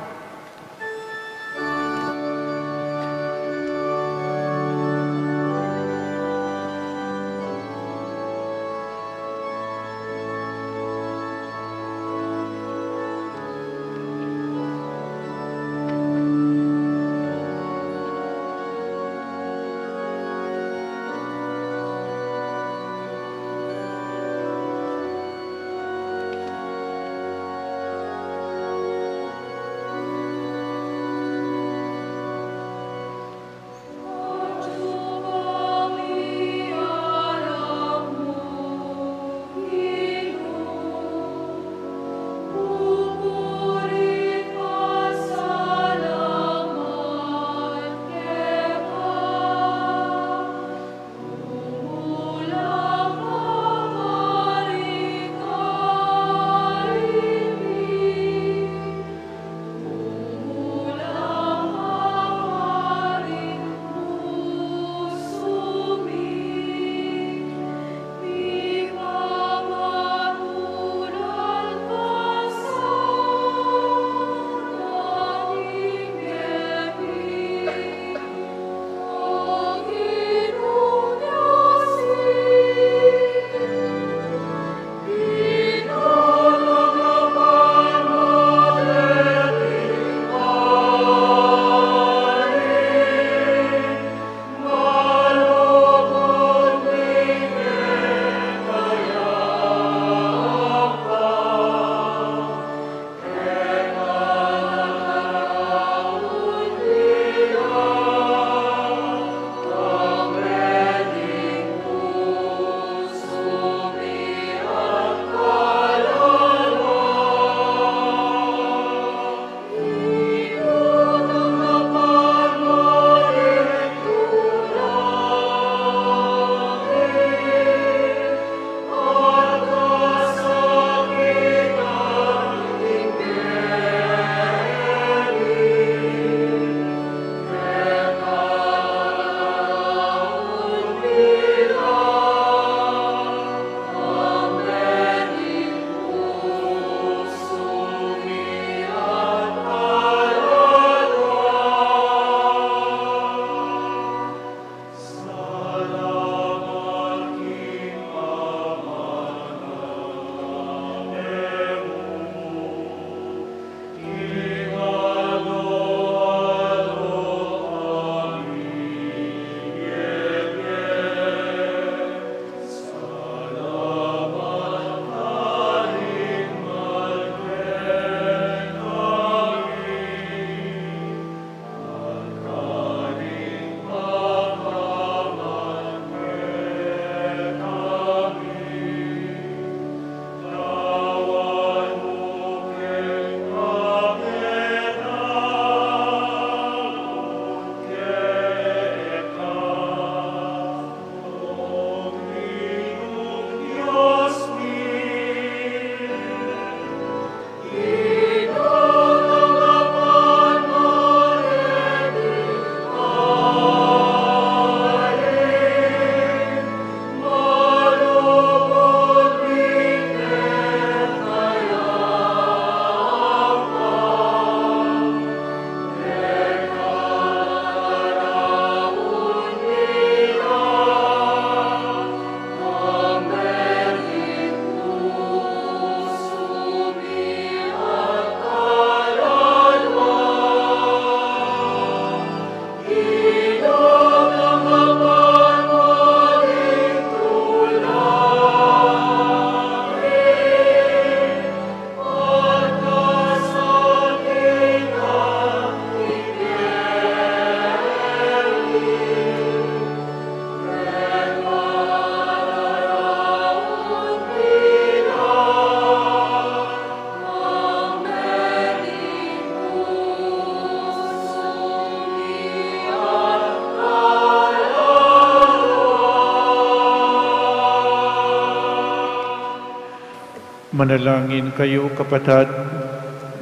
Manalangin kayu, kapatad,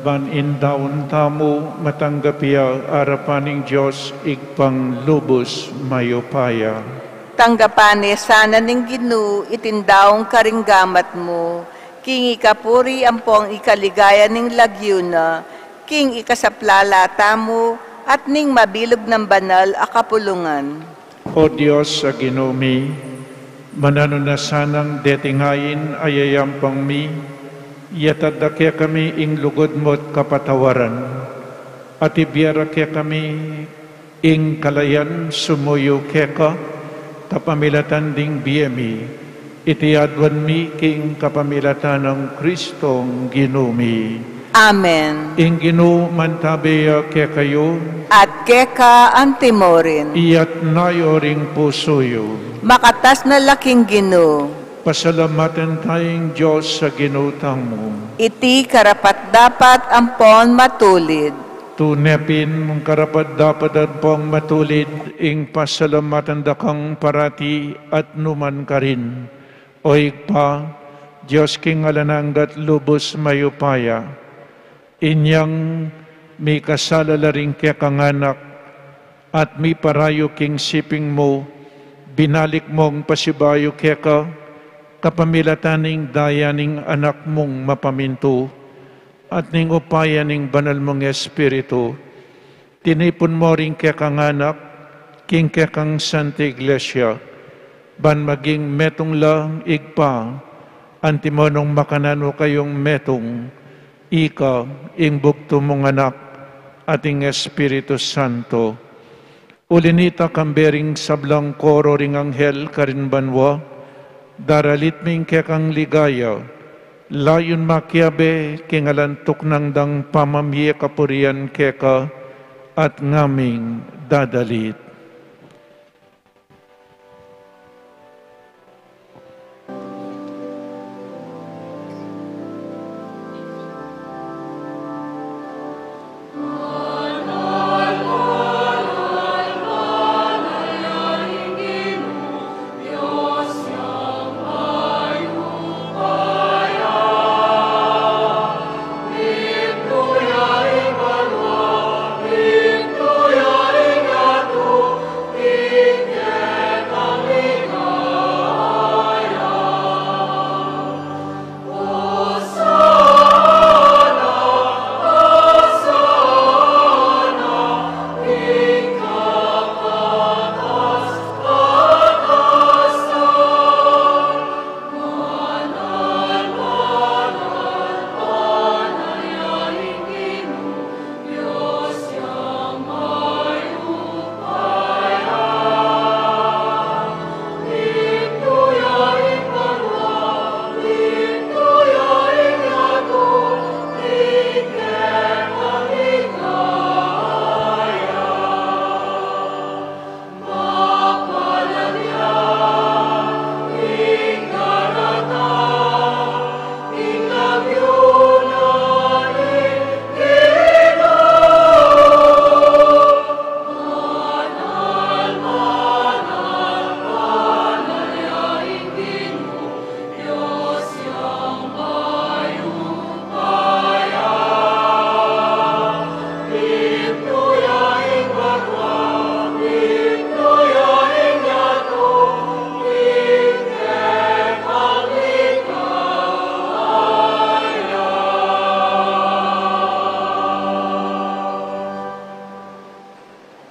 ban ing daun tamu matanggap ya arapan ning Dios Ibpang lubus mayupaya. Tanggapan ne sana ning Ginu iting daun karing gamat mu, king ikapuri ampong ikaligaya ning lagyu na, king ikasaplala tamu at ning mabilug nang banal a kapulungan. O Dios a Ginu mi, mananu na sanang deting ain a yayampang mi, yatad da kekami ing lugud mu't kapatawaran, at ibie ra kekami ing kalayan sumuyu keka, kapamilatan ding bie mi, iti aduan mi king kapamilatan nang Kristong Ginu mi. Amen. Ing Ginu mantabe ya kekayu. At keka antimurin. Iyatas yu ring pusu yu. Makatas na la king Ginu. Pasalamatan taya ing Dios a Ginu tamu. Iti karapat-dapat ampon matulid. Tune pin karapat-dapat ampong matulid ing pasalamatan da kang parati at nu man karin, O Ibpa, Dios king alang angga at lubus mayupaya. Inyang mikasala la ring kekang anak at miparayu king siping mu, binalik mung pasibayu keka, kapamilatan ning daya ning Anak mung mapamintu at ning upaya ning Banal mung Espiritu, tinipun mu ring kekang anak king kekang Santa Iglesia, ban maging metung la, Ibpa, antimo nung makananu kayung metung, ika, ing bugtung mung Anak, at ing Espiritu Santo. Uli nita, kambe ring sablang koro ring anghel karin banua, daralit mi ing kekang ligaya, layun makiabe king alang tuknang dang pamamie kapurian keka, at ngaming dadalit.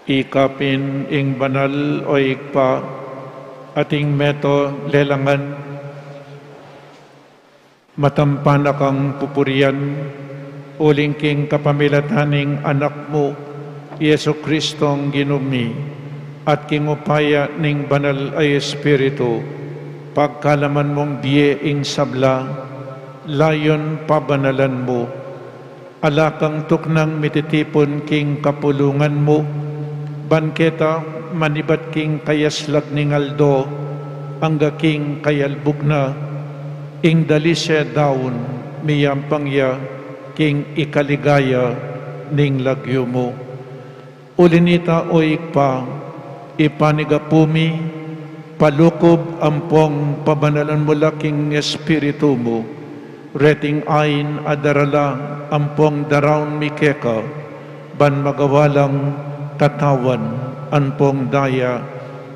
Ika pin ing banal, o Ibpa, at ing meto lelangan, matampan na kang pupurian, uling king kapamilatan ning Anak mu, Jesu Kristong Ginu mi, at king upaya ning Banal a Espiritu, pagkalaman mung bie ing sabla, layun pabanalan mu. Ala kang tuknang mititipun king kapulungan mu, ban keta manibat king kayaslag ning aldo, angga king kayalbug na, ing dalise daun miyampang ya king ikaligaya ning lagyu mu. Uli nita, o Ibpa, ipanigapu mi, palukub ampong pabanalan mu la king Espiritu mu, Reting ain a darala ampong daraun mi keka, ban magawa lang katawan ampong daya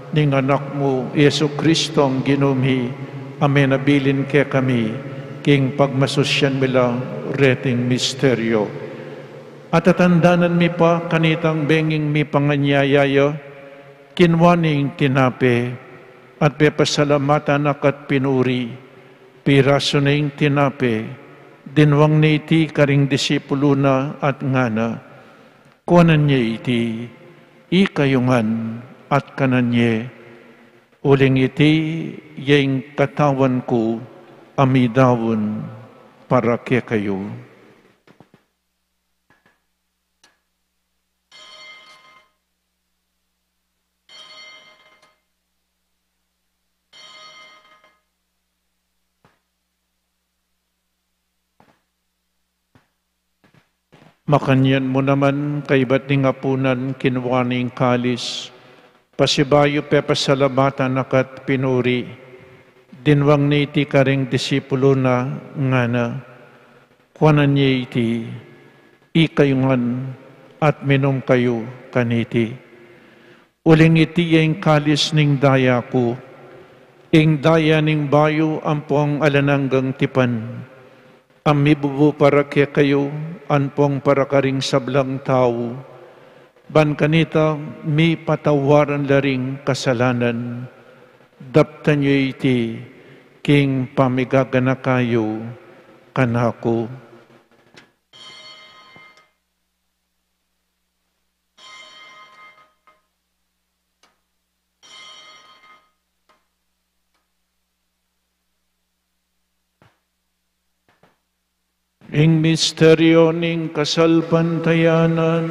ning Anak mu, Jesu Kristong Ginu mi, a menabilin kekami, king pagmasusyan mi la reting misteryo. At atandanan mi pa kanitang benging mipanganyaya ya, kinua ne ing tinape, at pepasalamatan na ka't pinuri, pirasu ne ing tinape, dinwang ne iti karing disipulu na at ngana, kuanan ye iti, ikayu ngan at kanan ye, uling iti ya ing katawan ku a midaun para kekayu. Makanyan mu naman, kaybat ning apunan, kinua ne ing kalis, pasibayu pepasalamatan na ka't pinuri, dinwang ne iti karing disipulu na, ngana, kuanan ye iti, ikayu ngan at minum kayu kaniti. Uling iti ya ing kalis ning daya ku, ing daya ning bayu ampong alang anggang tipan, a mibubu para kekayu ampong para karing sablang tau, ban kanita mipatawaran la ring kasalanan. Daptan yu iti king pamigaganaka yu kanaku. Ing misteryo ning kasalpantayanan.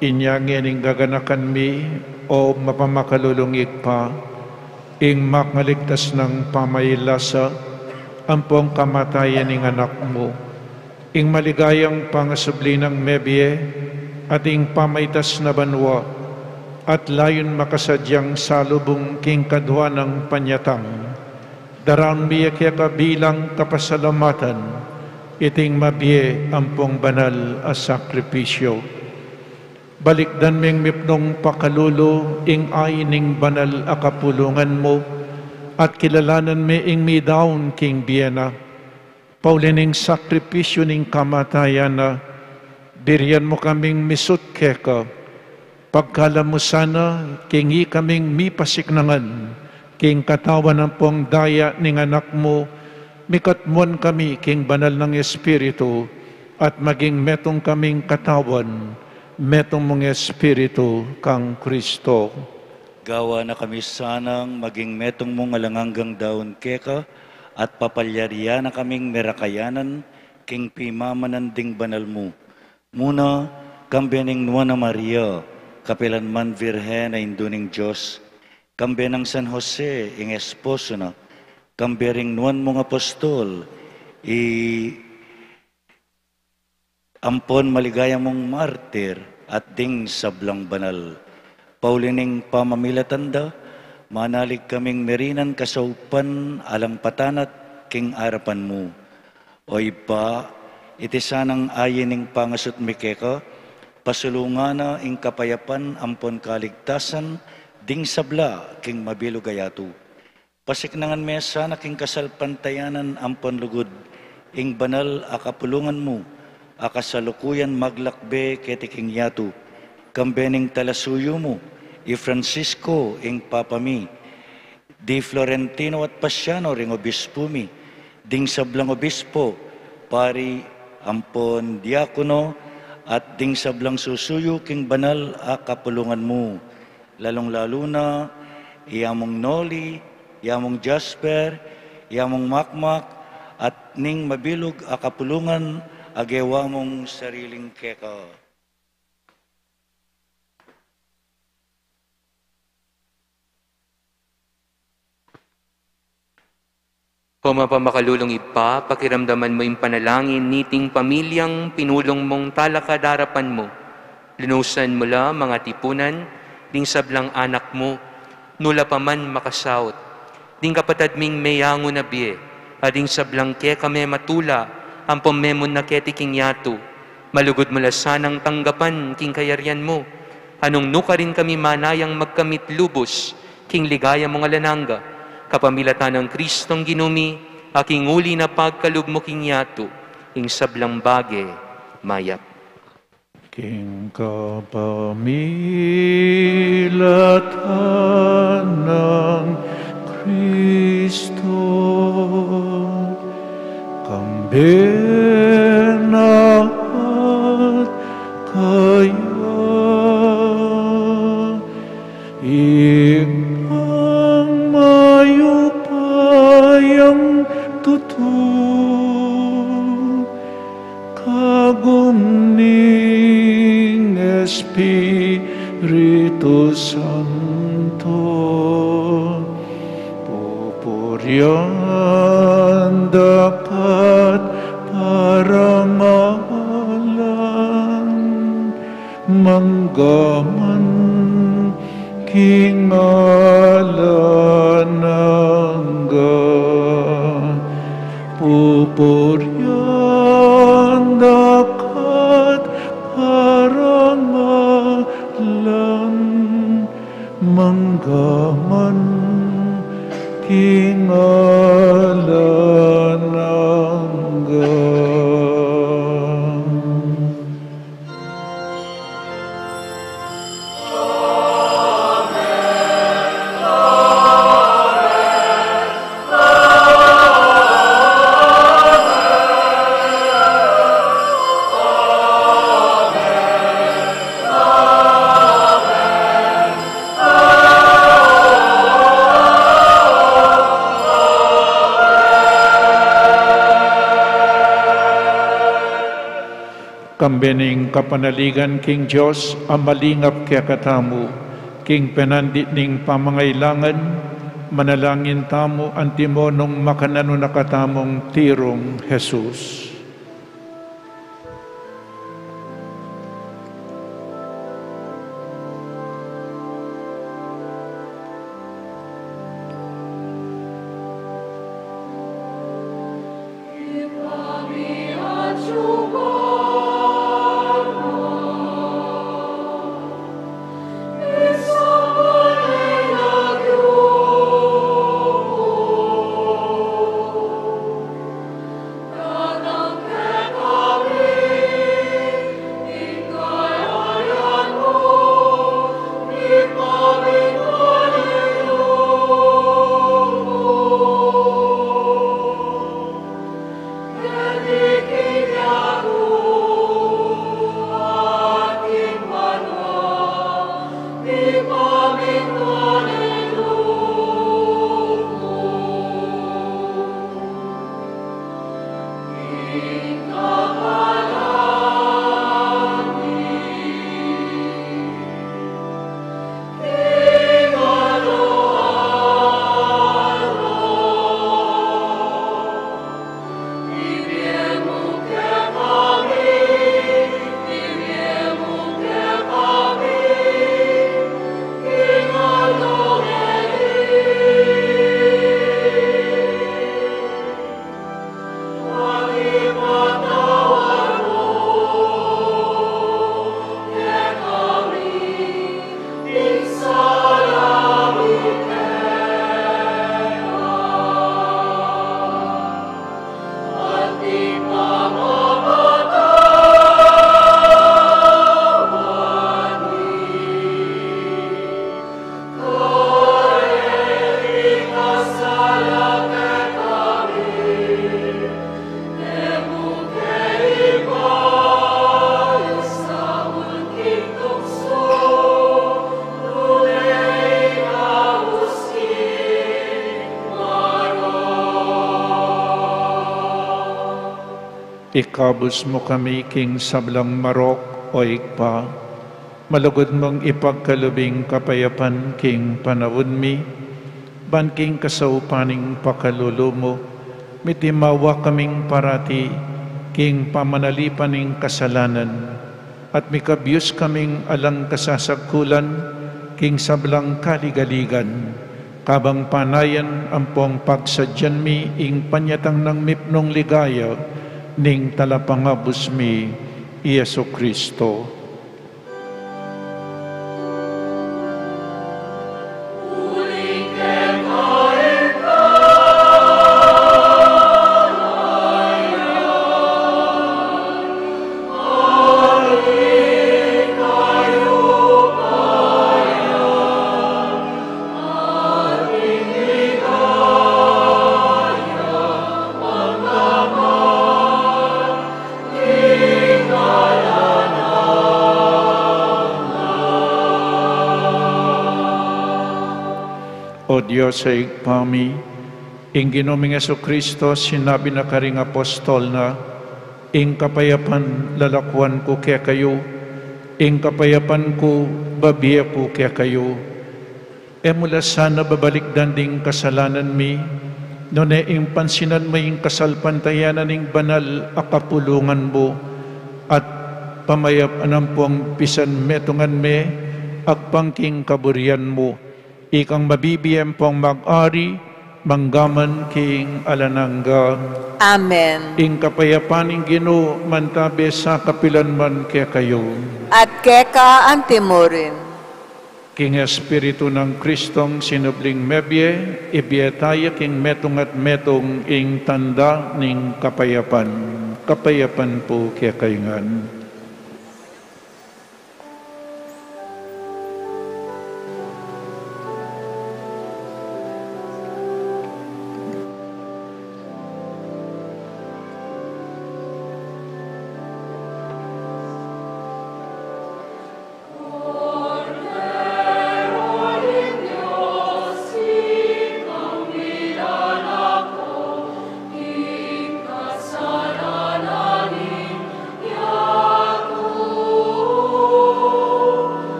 Inya ngening gaganakan mi, o mapamakalulung Ibpa, ing makanligtas nang pamailasa ampong kamatayan ning Anak mu, ing maligayang pangasubli nang mebie, at ing pamaitas na banua, at layun makasadyang salubung king kadua nang panyatang, daraun mi ya keka bilang kapasalamatan iting mabie ampong banal a sakripisyo. Balikdan ming mipnung pakalulu ing ain ning banal a kapulungan mu, at kilalanan mi ing midaun king bie na. Pauli ning sakripisyu ning kamatayan na, birian mu kaming misut keka. Pagkalam mu sana, king ikaming mipasiknangan king katawan ampong daya ning Anak mu, mikatmuan kami king banal nang Espiritu, at maging metung kaming katawan, metung mung Espiritu kang Kristo. Gawa na kami sanang maging metung mung alang anggang daun keka, at papalyarian na kaming merakayanan king pimamanan ding banal mu. Muna, kambe ning Nuan a Maria, kapilan man Virgen a Indu ning Dios, kambe nang San Jose, ing esposo na, kambe ring nuan mung apostol, i ampon maligaya mung martir, at ding sablang banal. Pauli ning pamamilatan da, manalig kaming merinan kasaupan alang patanat king arapan mu. O Ibpa, Iti sanang ayin ning pangasut mi keka, pasulungan na ing kapayapan ampon kaligtasan ding sabla king mabilug a yatu. Pasiknangan me sana king kasalpantayanan ampon lugud ing banal a kapulungan mu a kasalukuyan maglakbe keti king yatu, kambe ning talasuyu mu, i Francisco ing Papa mi, di Florentino at Pasiano ring obispu mi, ding sablang obispo, pari, ampon diakono, at ding sablang susuyu king banal a kapulungan mu, lalung-lalu na i Among Noli, i Among Jasper, i Among Makmak, at ning mabilug a kapulungan a gewa mung sariling keka. O mapamakalulung Ibpa, pakiramdaman mu ing panalangin niting pamilyang pinulung mung talakad arapan mu. Lunusan mu la mang atipunan ding sablang anak mu, nu la pa man makasaut. Ding kapatad ming meyangu na bie, at ding sablang keka mematula ampon memunna keti king yatu, malugud mu la sanang tanggapan king kayarian mu. Anung nukarin kami manayang magkamit lubus king ligaya mung alang angga, kapamilatan nang Kristong Ginu mi, a king uli na pagkalub mu king yatu, ing sablang bage mayap. King kapamilatan nang Kristo, kambe na at kaya, Ibpang mayupayang tutu, kagum ning Espiritu Santo, pupurian da ka at parangalan, mangga man king alang angga. Pupurian da ka at parangalan, mangga man king alang angga. Kambe ning kapanaligan king Dios a malingap kekatamu, king penandit ning pamangailangan, manalangin tamu antimo nung makananu na katamung tirung Jesus. Ikabus mu kami king sablang marok, o Ibpa, malugud mung ipagkalub ing kapayapan king panaun mi, ban king kasaupan ning pakalulu mu, mitimawa kaming parati king pamanalipan ning kasalanan, at mikabyus kaming alang kasasagkulan king sablang kaligaligan, kabang panayan ampong pagsadyan mi ing panyatang nang mipnung ligaya ning Talapangabus mi, i Jesu Cristo. O Dios a Ibpa mi, ing Ginu ming Jesucristo sinabi na karing apostol na, "Ing kapayapan lalakuan ku kekayu, ing kapayapan ku babie ku kekayu." E mu la sana babalikdan ding kasalanan mi, nune ing pansinan mu ing kasalpantayanan ning banal a kapulungan mu, at pamayapan ampong pisanmetungan me agpang king kaburian mu, ikang mabibie ampong mag-ari manggaman king alang angga. Amen. Ing kapayapan ning Ginu mantabe sa kapilan man kekayu. At keka antimurin. King Espiritu nang Kristong sinubling mebie, ibie taya king metung at metung ing tanda ning kapayapan. Kapayapan pu kekayu ngan.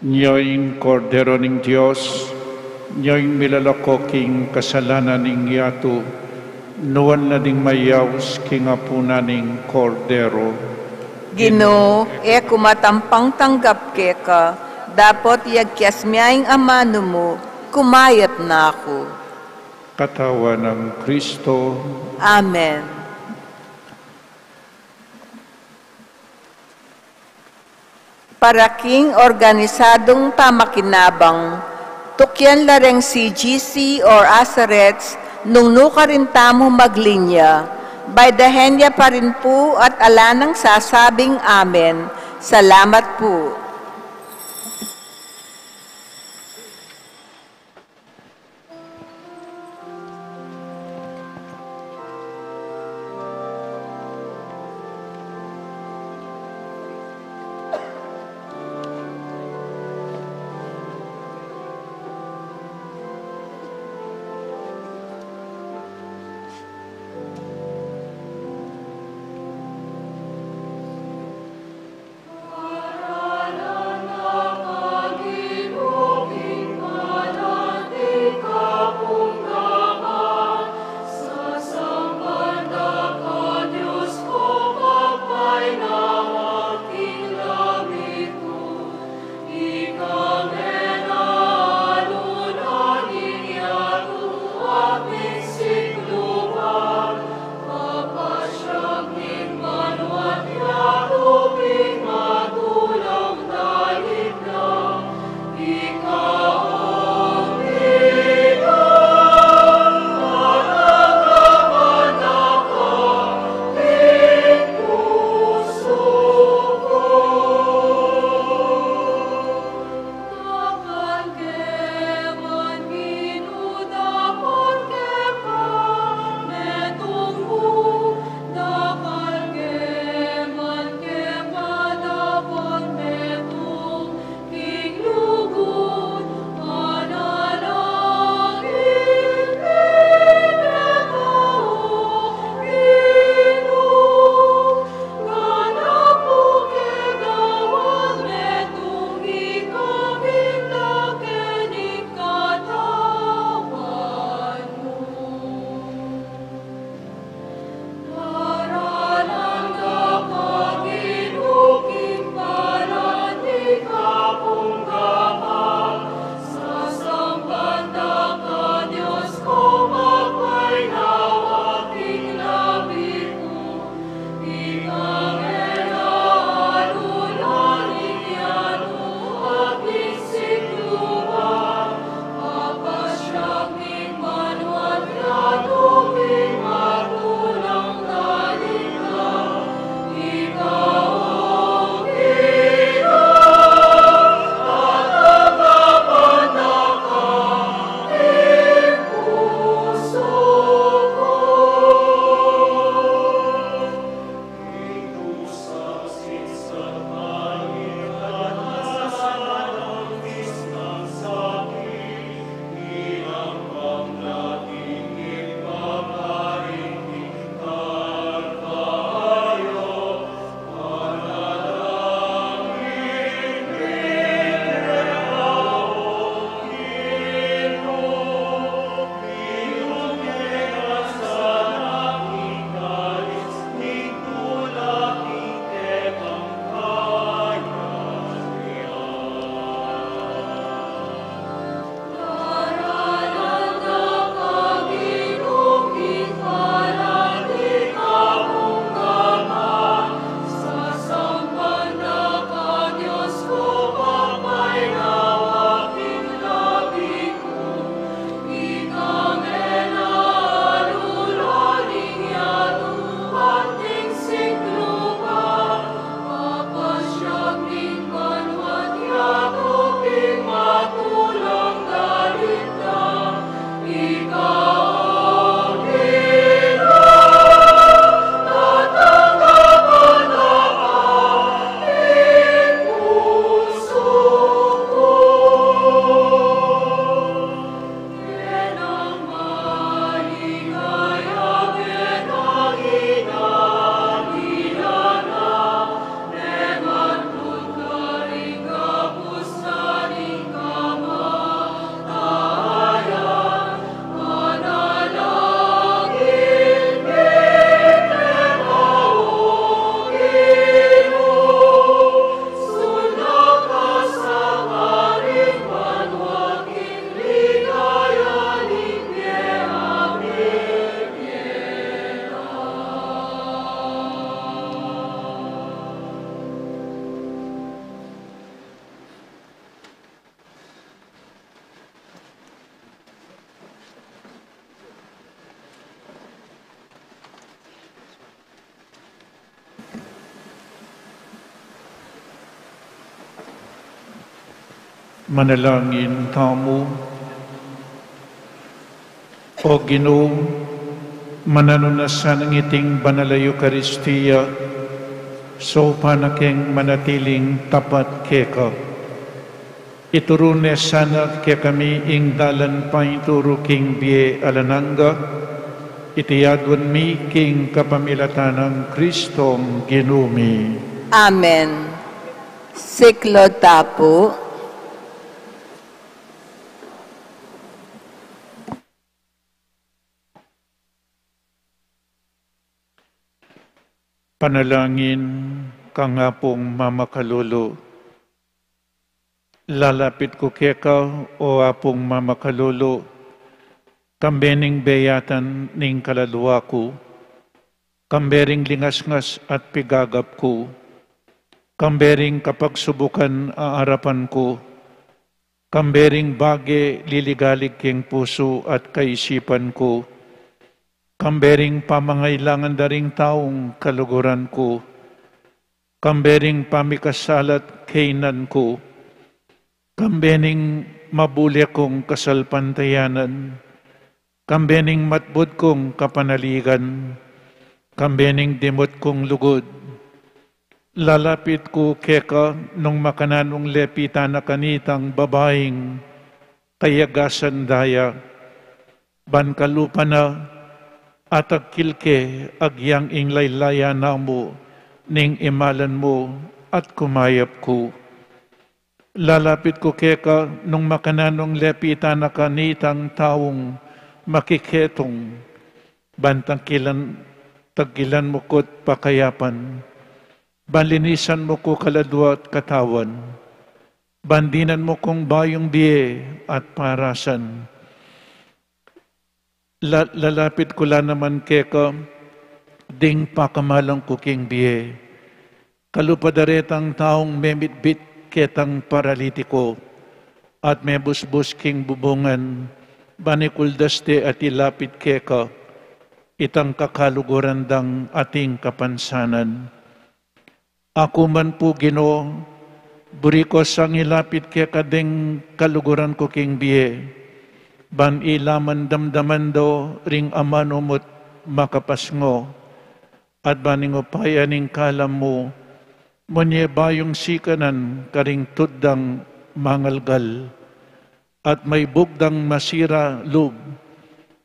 Nya ing Kordero ning Dios, nya ing milalako king kasalanan ning yatu, nuan na ding mayaus king apunan ning Kordero. Ginu, e ku matampang tanggap keka, dapot yagkias mya ing amanu mu, kumayap na ku. Katawan nang Kristo. Amen. Para king organisadung pamakinabang, tukyan la reng C G C or Azarets nung nukarin tamu maglinya. Baydahen ya pa rin pu at ala nang sasabing amen. Salamat pu. Manalangin tamu. O Ginu, mananu na sanang iting banal a Eukaristia, saupan na keng manatiling tapat keka. Ituru ne sana kekami ing dalan painturu king bie alang angga, iti aduan mi king kapamilatan nang Kristong Ginu mi. Amen. Siklo tapu. Panalangin kang Apung Mamakalulu. Lalapit ku keka, o Apung Mamakalulu, kambe ning beyatan ning kaladua ku, kambe ring lingasngas at pigagap ku, kambe ring kapagsubukan a arapan ku, kambe ring bage liligalig king pusu at kaisipan ku, kambe ring pamangailangan da ring taung kaluguran ku, kambe ring pamikasalat kaynan ku, kambe ning mabule kung kasalpantayanan, kambe ning matbud kung kapanaligan, kambe ning dimut kung lugud. Lalapit ku keka nung makananung lepitan na kanitang babaing kayagasan daya, ban kalupa na at agkil ke agyang ing laylayan na mu ning imalan mu at kumayap ku. Lalapit ku keka nung makananung lepitan na kanitang taung makiketung, ban tangkilan, tangkilan mu ku't pakayapan, ban linisan mu ku kaladua at katawan, ban dinan mu kung bayung bie at parasan. La-, lalapit ku la naman keka ding pakamalan ku king bie. Kalupa da retang taung memitbit ketang paralitiko at mebusbus king bubungan, ban ikuldas de at ilapit keka itang kakaluguran dang ating kapansanan. Aku man pu, Ginu, buri ku sang ilapit keka deng kaluguran ku king bie, ban ila man damdaman do ring amanu mu't makapasngo, at ban ing upaya ning kalam mu, munye bayung sikanan karing tud dang mangalgal at maibug dang masira lub,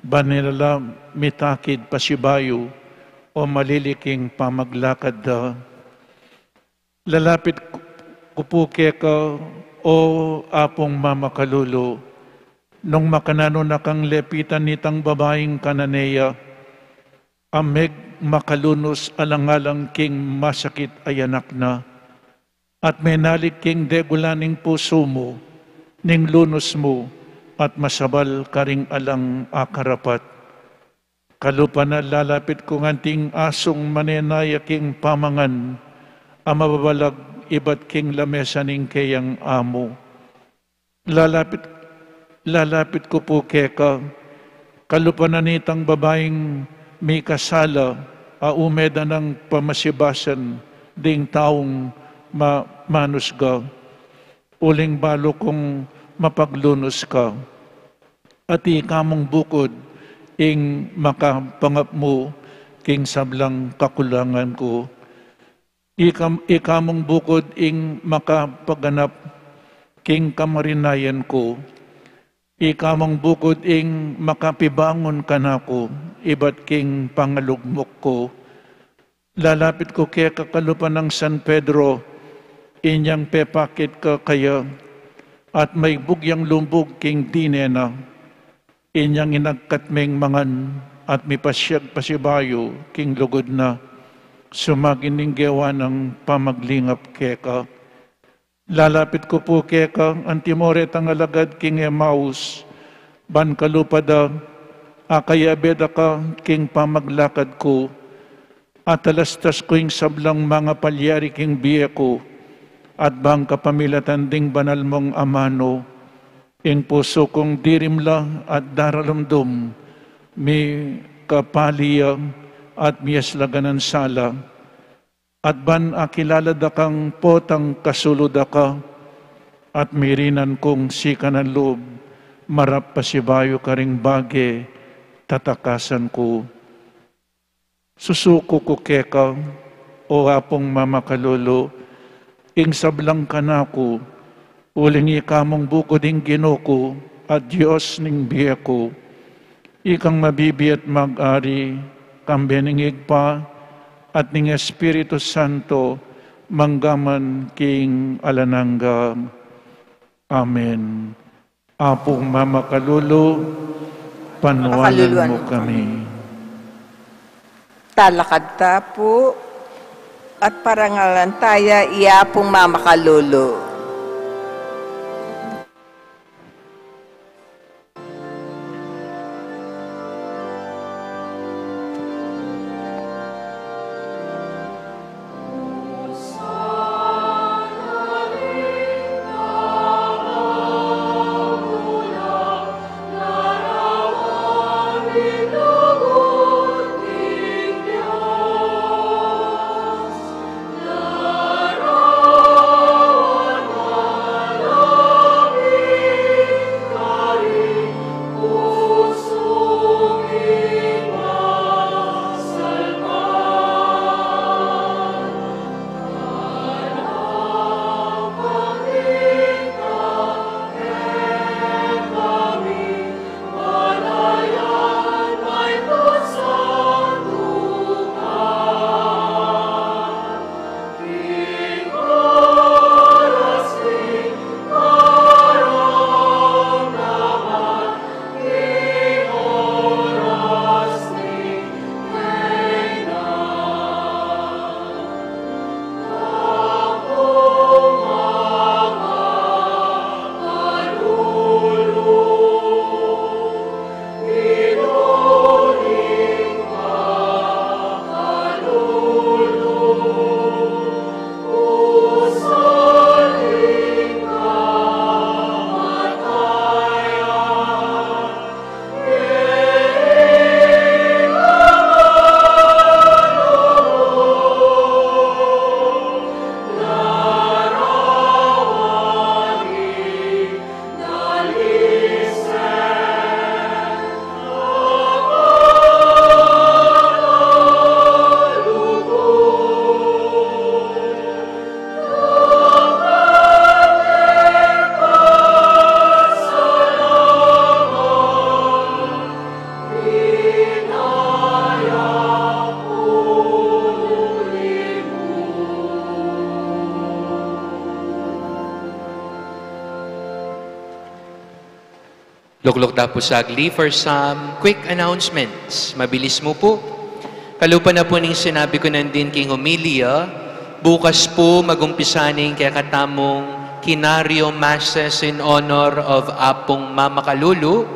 ban e la la mitakid pasibayu o malili king pamaglakad da. Lalapit ku pu keka, o Apung Mamakalulu, nung makananu na kang lepitan nitang babaing Cananea, a megmakalunus alang-alang king masakit a anak na, at menalig king degulan ning pusu mu, ning lunus mu, at masabal karing alang akarapat. Kalupa na, lalapit kung anting asung manenaya king pamangan a mababalag ibat king lamesa ning keyang amu. Lalapit, lalapit ku pu keka, kalupa na nitang babaing mikasala a ume da nang pamasibasan ding taung ma-, manusga, uling balu kung mapaglunus ka. At ika mung bukud ing makapangap mu king sablang kakulangan ku. Ika, ika mung bukud ing makapaganap king kamarinayan ku. Ika mung bukud ing makapibangun kanaku ibat king pangalugmuk ku. Lalapit ku keka kalupa nang San Pedro, inyang pepakit ka kaya, at maibug yang lumbug king dine na. Inyang inagkat meng mangan at mipasyag pasibayu king lugud na, sumagin ning gewa nang pamaglingap keka. Lalapit ku pu keka, antimo retang alagad king Emmaus, ban kalupa da, akayabe da ka king pamaglakad ku, atalastas ku ing sablang mangapalyari king bie ku, at bang kapamilatan ding banal mung amanu, ing pusu kung dirimla at daralumdum, mikapali ya at miyaslagan nang sala. At ban akilala da kang potang kasulud a ka, At mirinan kung sikanan lub, marap pasibayu karing bage tatakasan ku. Susuku ku keka, o Apung mamakalulu, ing sablang kanaku, uling ika mung bukuding Ginu ku at Dios ning bie ku. Ikang mabibie at mag-ari, kambe ning Ibpa, at ning Espiritu Santo, manggaman king alang angga. Amen. Apung mamakalulu, panwalan mu kami. Talakad ta pu at parangalan taya i Apung mamakalulu. Lukluk da pu sagli for some quick announcements. Mabilis mu pu. Kalupa na pu ning sinabi ku nandin king homilya, bukas pu magumpisa ning kekatamung Kinaryo Masses in honor of Apung Mamakalulu.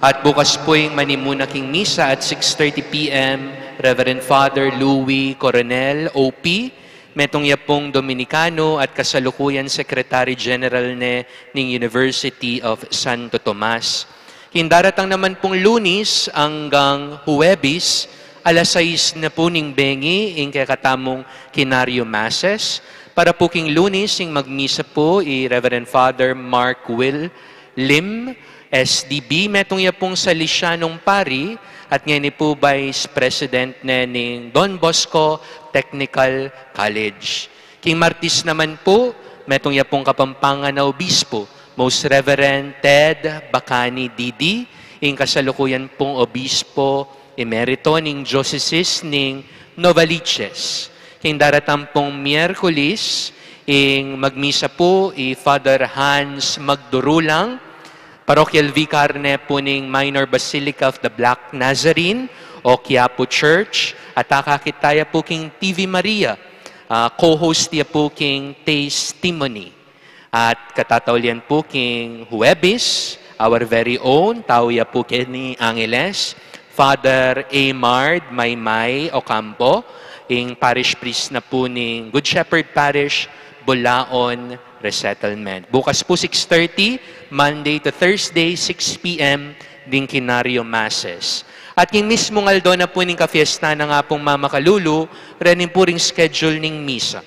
At bukas pu ing manimuna king misa at six thirty P M, Reverend Father Louis Coronel, O P, metung ya pung Dominikano at kasalukuyan Secretary General ne ning University of Santo Tomas. King daratang naman pung Lunis anggang Huwebis, alas sais na pu ning bengi ing kekatamung Kinaryo Masses. Para pu king Lunis, ing magmisa pu i Reverend Father Mark Will Lim, S D B, metung ya pung Salesianong pari, at ngeni pu Vice President ne ning Don Bosco Technical College. King Martis naman pu, metung ya pung Kapampangan a Obispo, Most Reverend Ted Bacani D D, ing kasalukuyan pung Obispo Emerito ning Dioceses ning Novaliches. King daratang pung Miyerkules, ing magmisa pu i Father Hans Magdurulang, Parochial Vicar ne pu ning Minor Basilica of the Black Nazarene o Quiapo Church, at akakit taya pu king T V Maria, ah, co-host ya pu king Testimony. At katataulian pu king Huwebis, our very own, tau ya pu keni Angeles, Father Amard Maymay Ocampo, ing parish priest na pu ning Good Shepherd Parish, Bulaon Resettlement. Bukas pu six thirty, Monday to Thursday, six P M, ding Kinaryo Masses. At king mismung aldo na pu ning kafiesta na nga pung mamakalulu, rening pu ring schedule ning misa.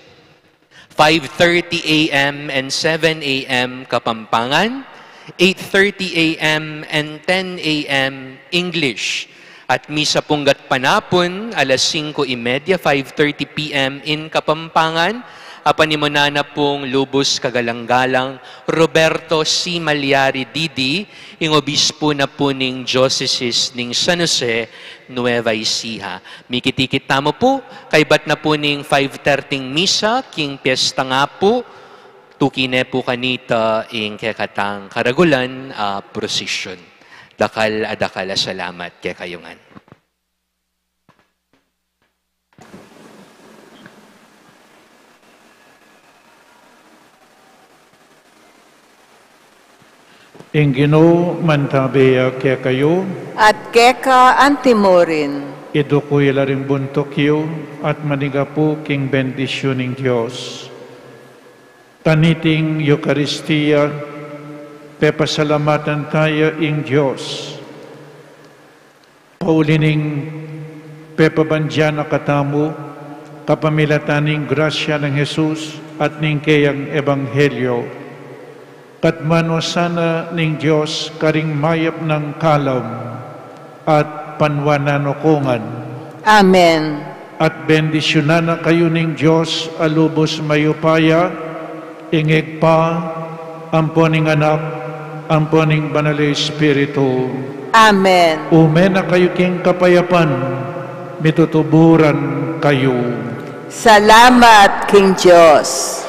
five thirty a m and seven a m Kapampangan, eight thirty a m and ten a m English. At misa pung gatpanapun, alas singko y media, five thirty p m in Kapampangan, apanimunan na pung lubus kagalang-galang Roberto C. Malyari D D, ing obispo na pu ning Diocesis ning San Jose, Nueva Ecija. Mikit-ikit tamu pu, kaybat na pu ning five thirty misa, king piyesta nga pu, tuki ne pu kanita ing kekatang karagulan a prosesyon. Dakal a dakal a salamat kekayu ngan. Ing Ginu mantabe ya kekayu. At keka antimurin. Iduku ya la ring buntuk yu, at manigapu king bendisyun ning Dios. Taniting Eukaristia, pepasalamatan taya ing Dios. Pauli ning pepabandian na katamu, kapamilatan ning grasya nang Jesus at ning keyang ebanghelyo. Katmanuan sana ning Dios karing mayap nang kalam at panuanan o kungan. Amen. At bendisyunan na kayu ning Dios a lubus mayupaya, ing Ibpa, ampo ning Anak, ampo ning Banal a Espiritu. Amen. Ume na kayu king kapayapan, mitutuburan kayu. Salamat king Dios.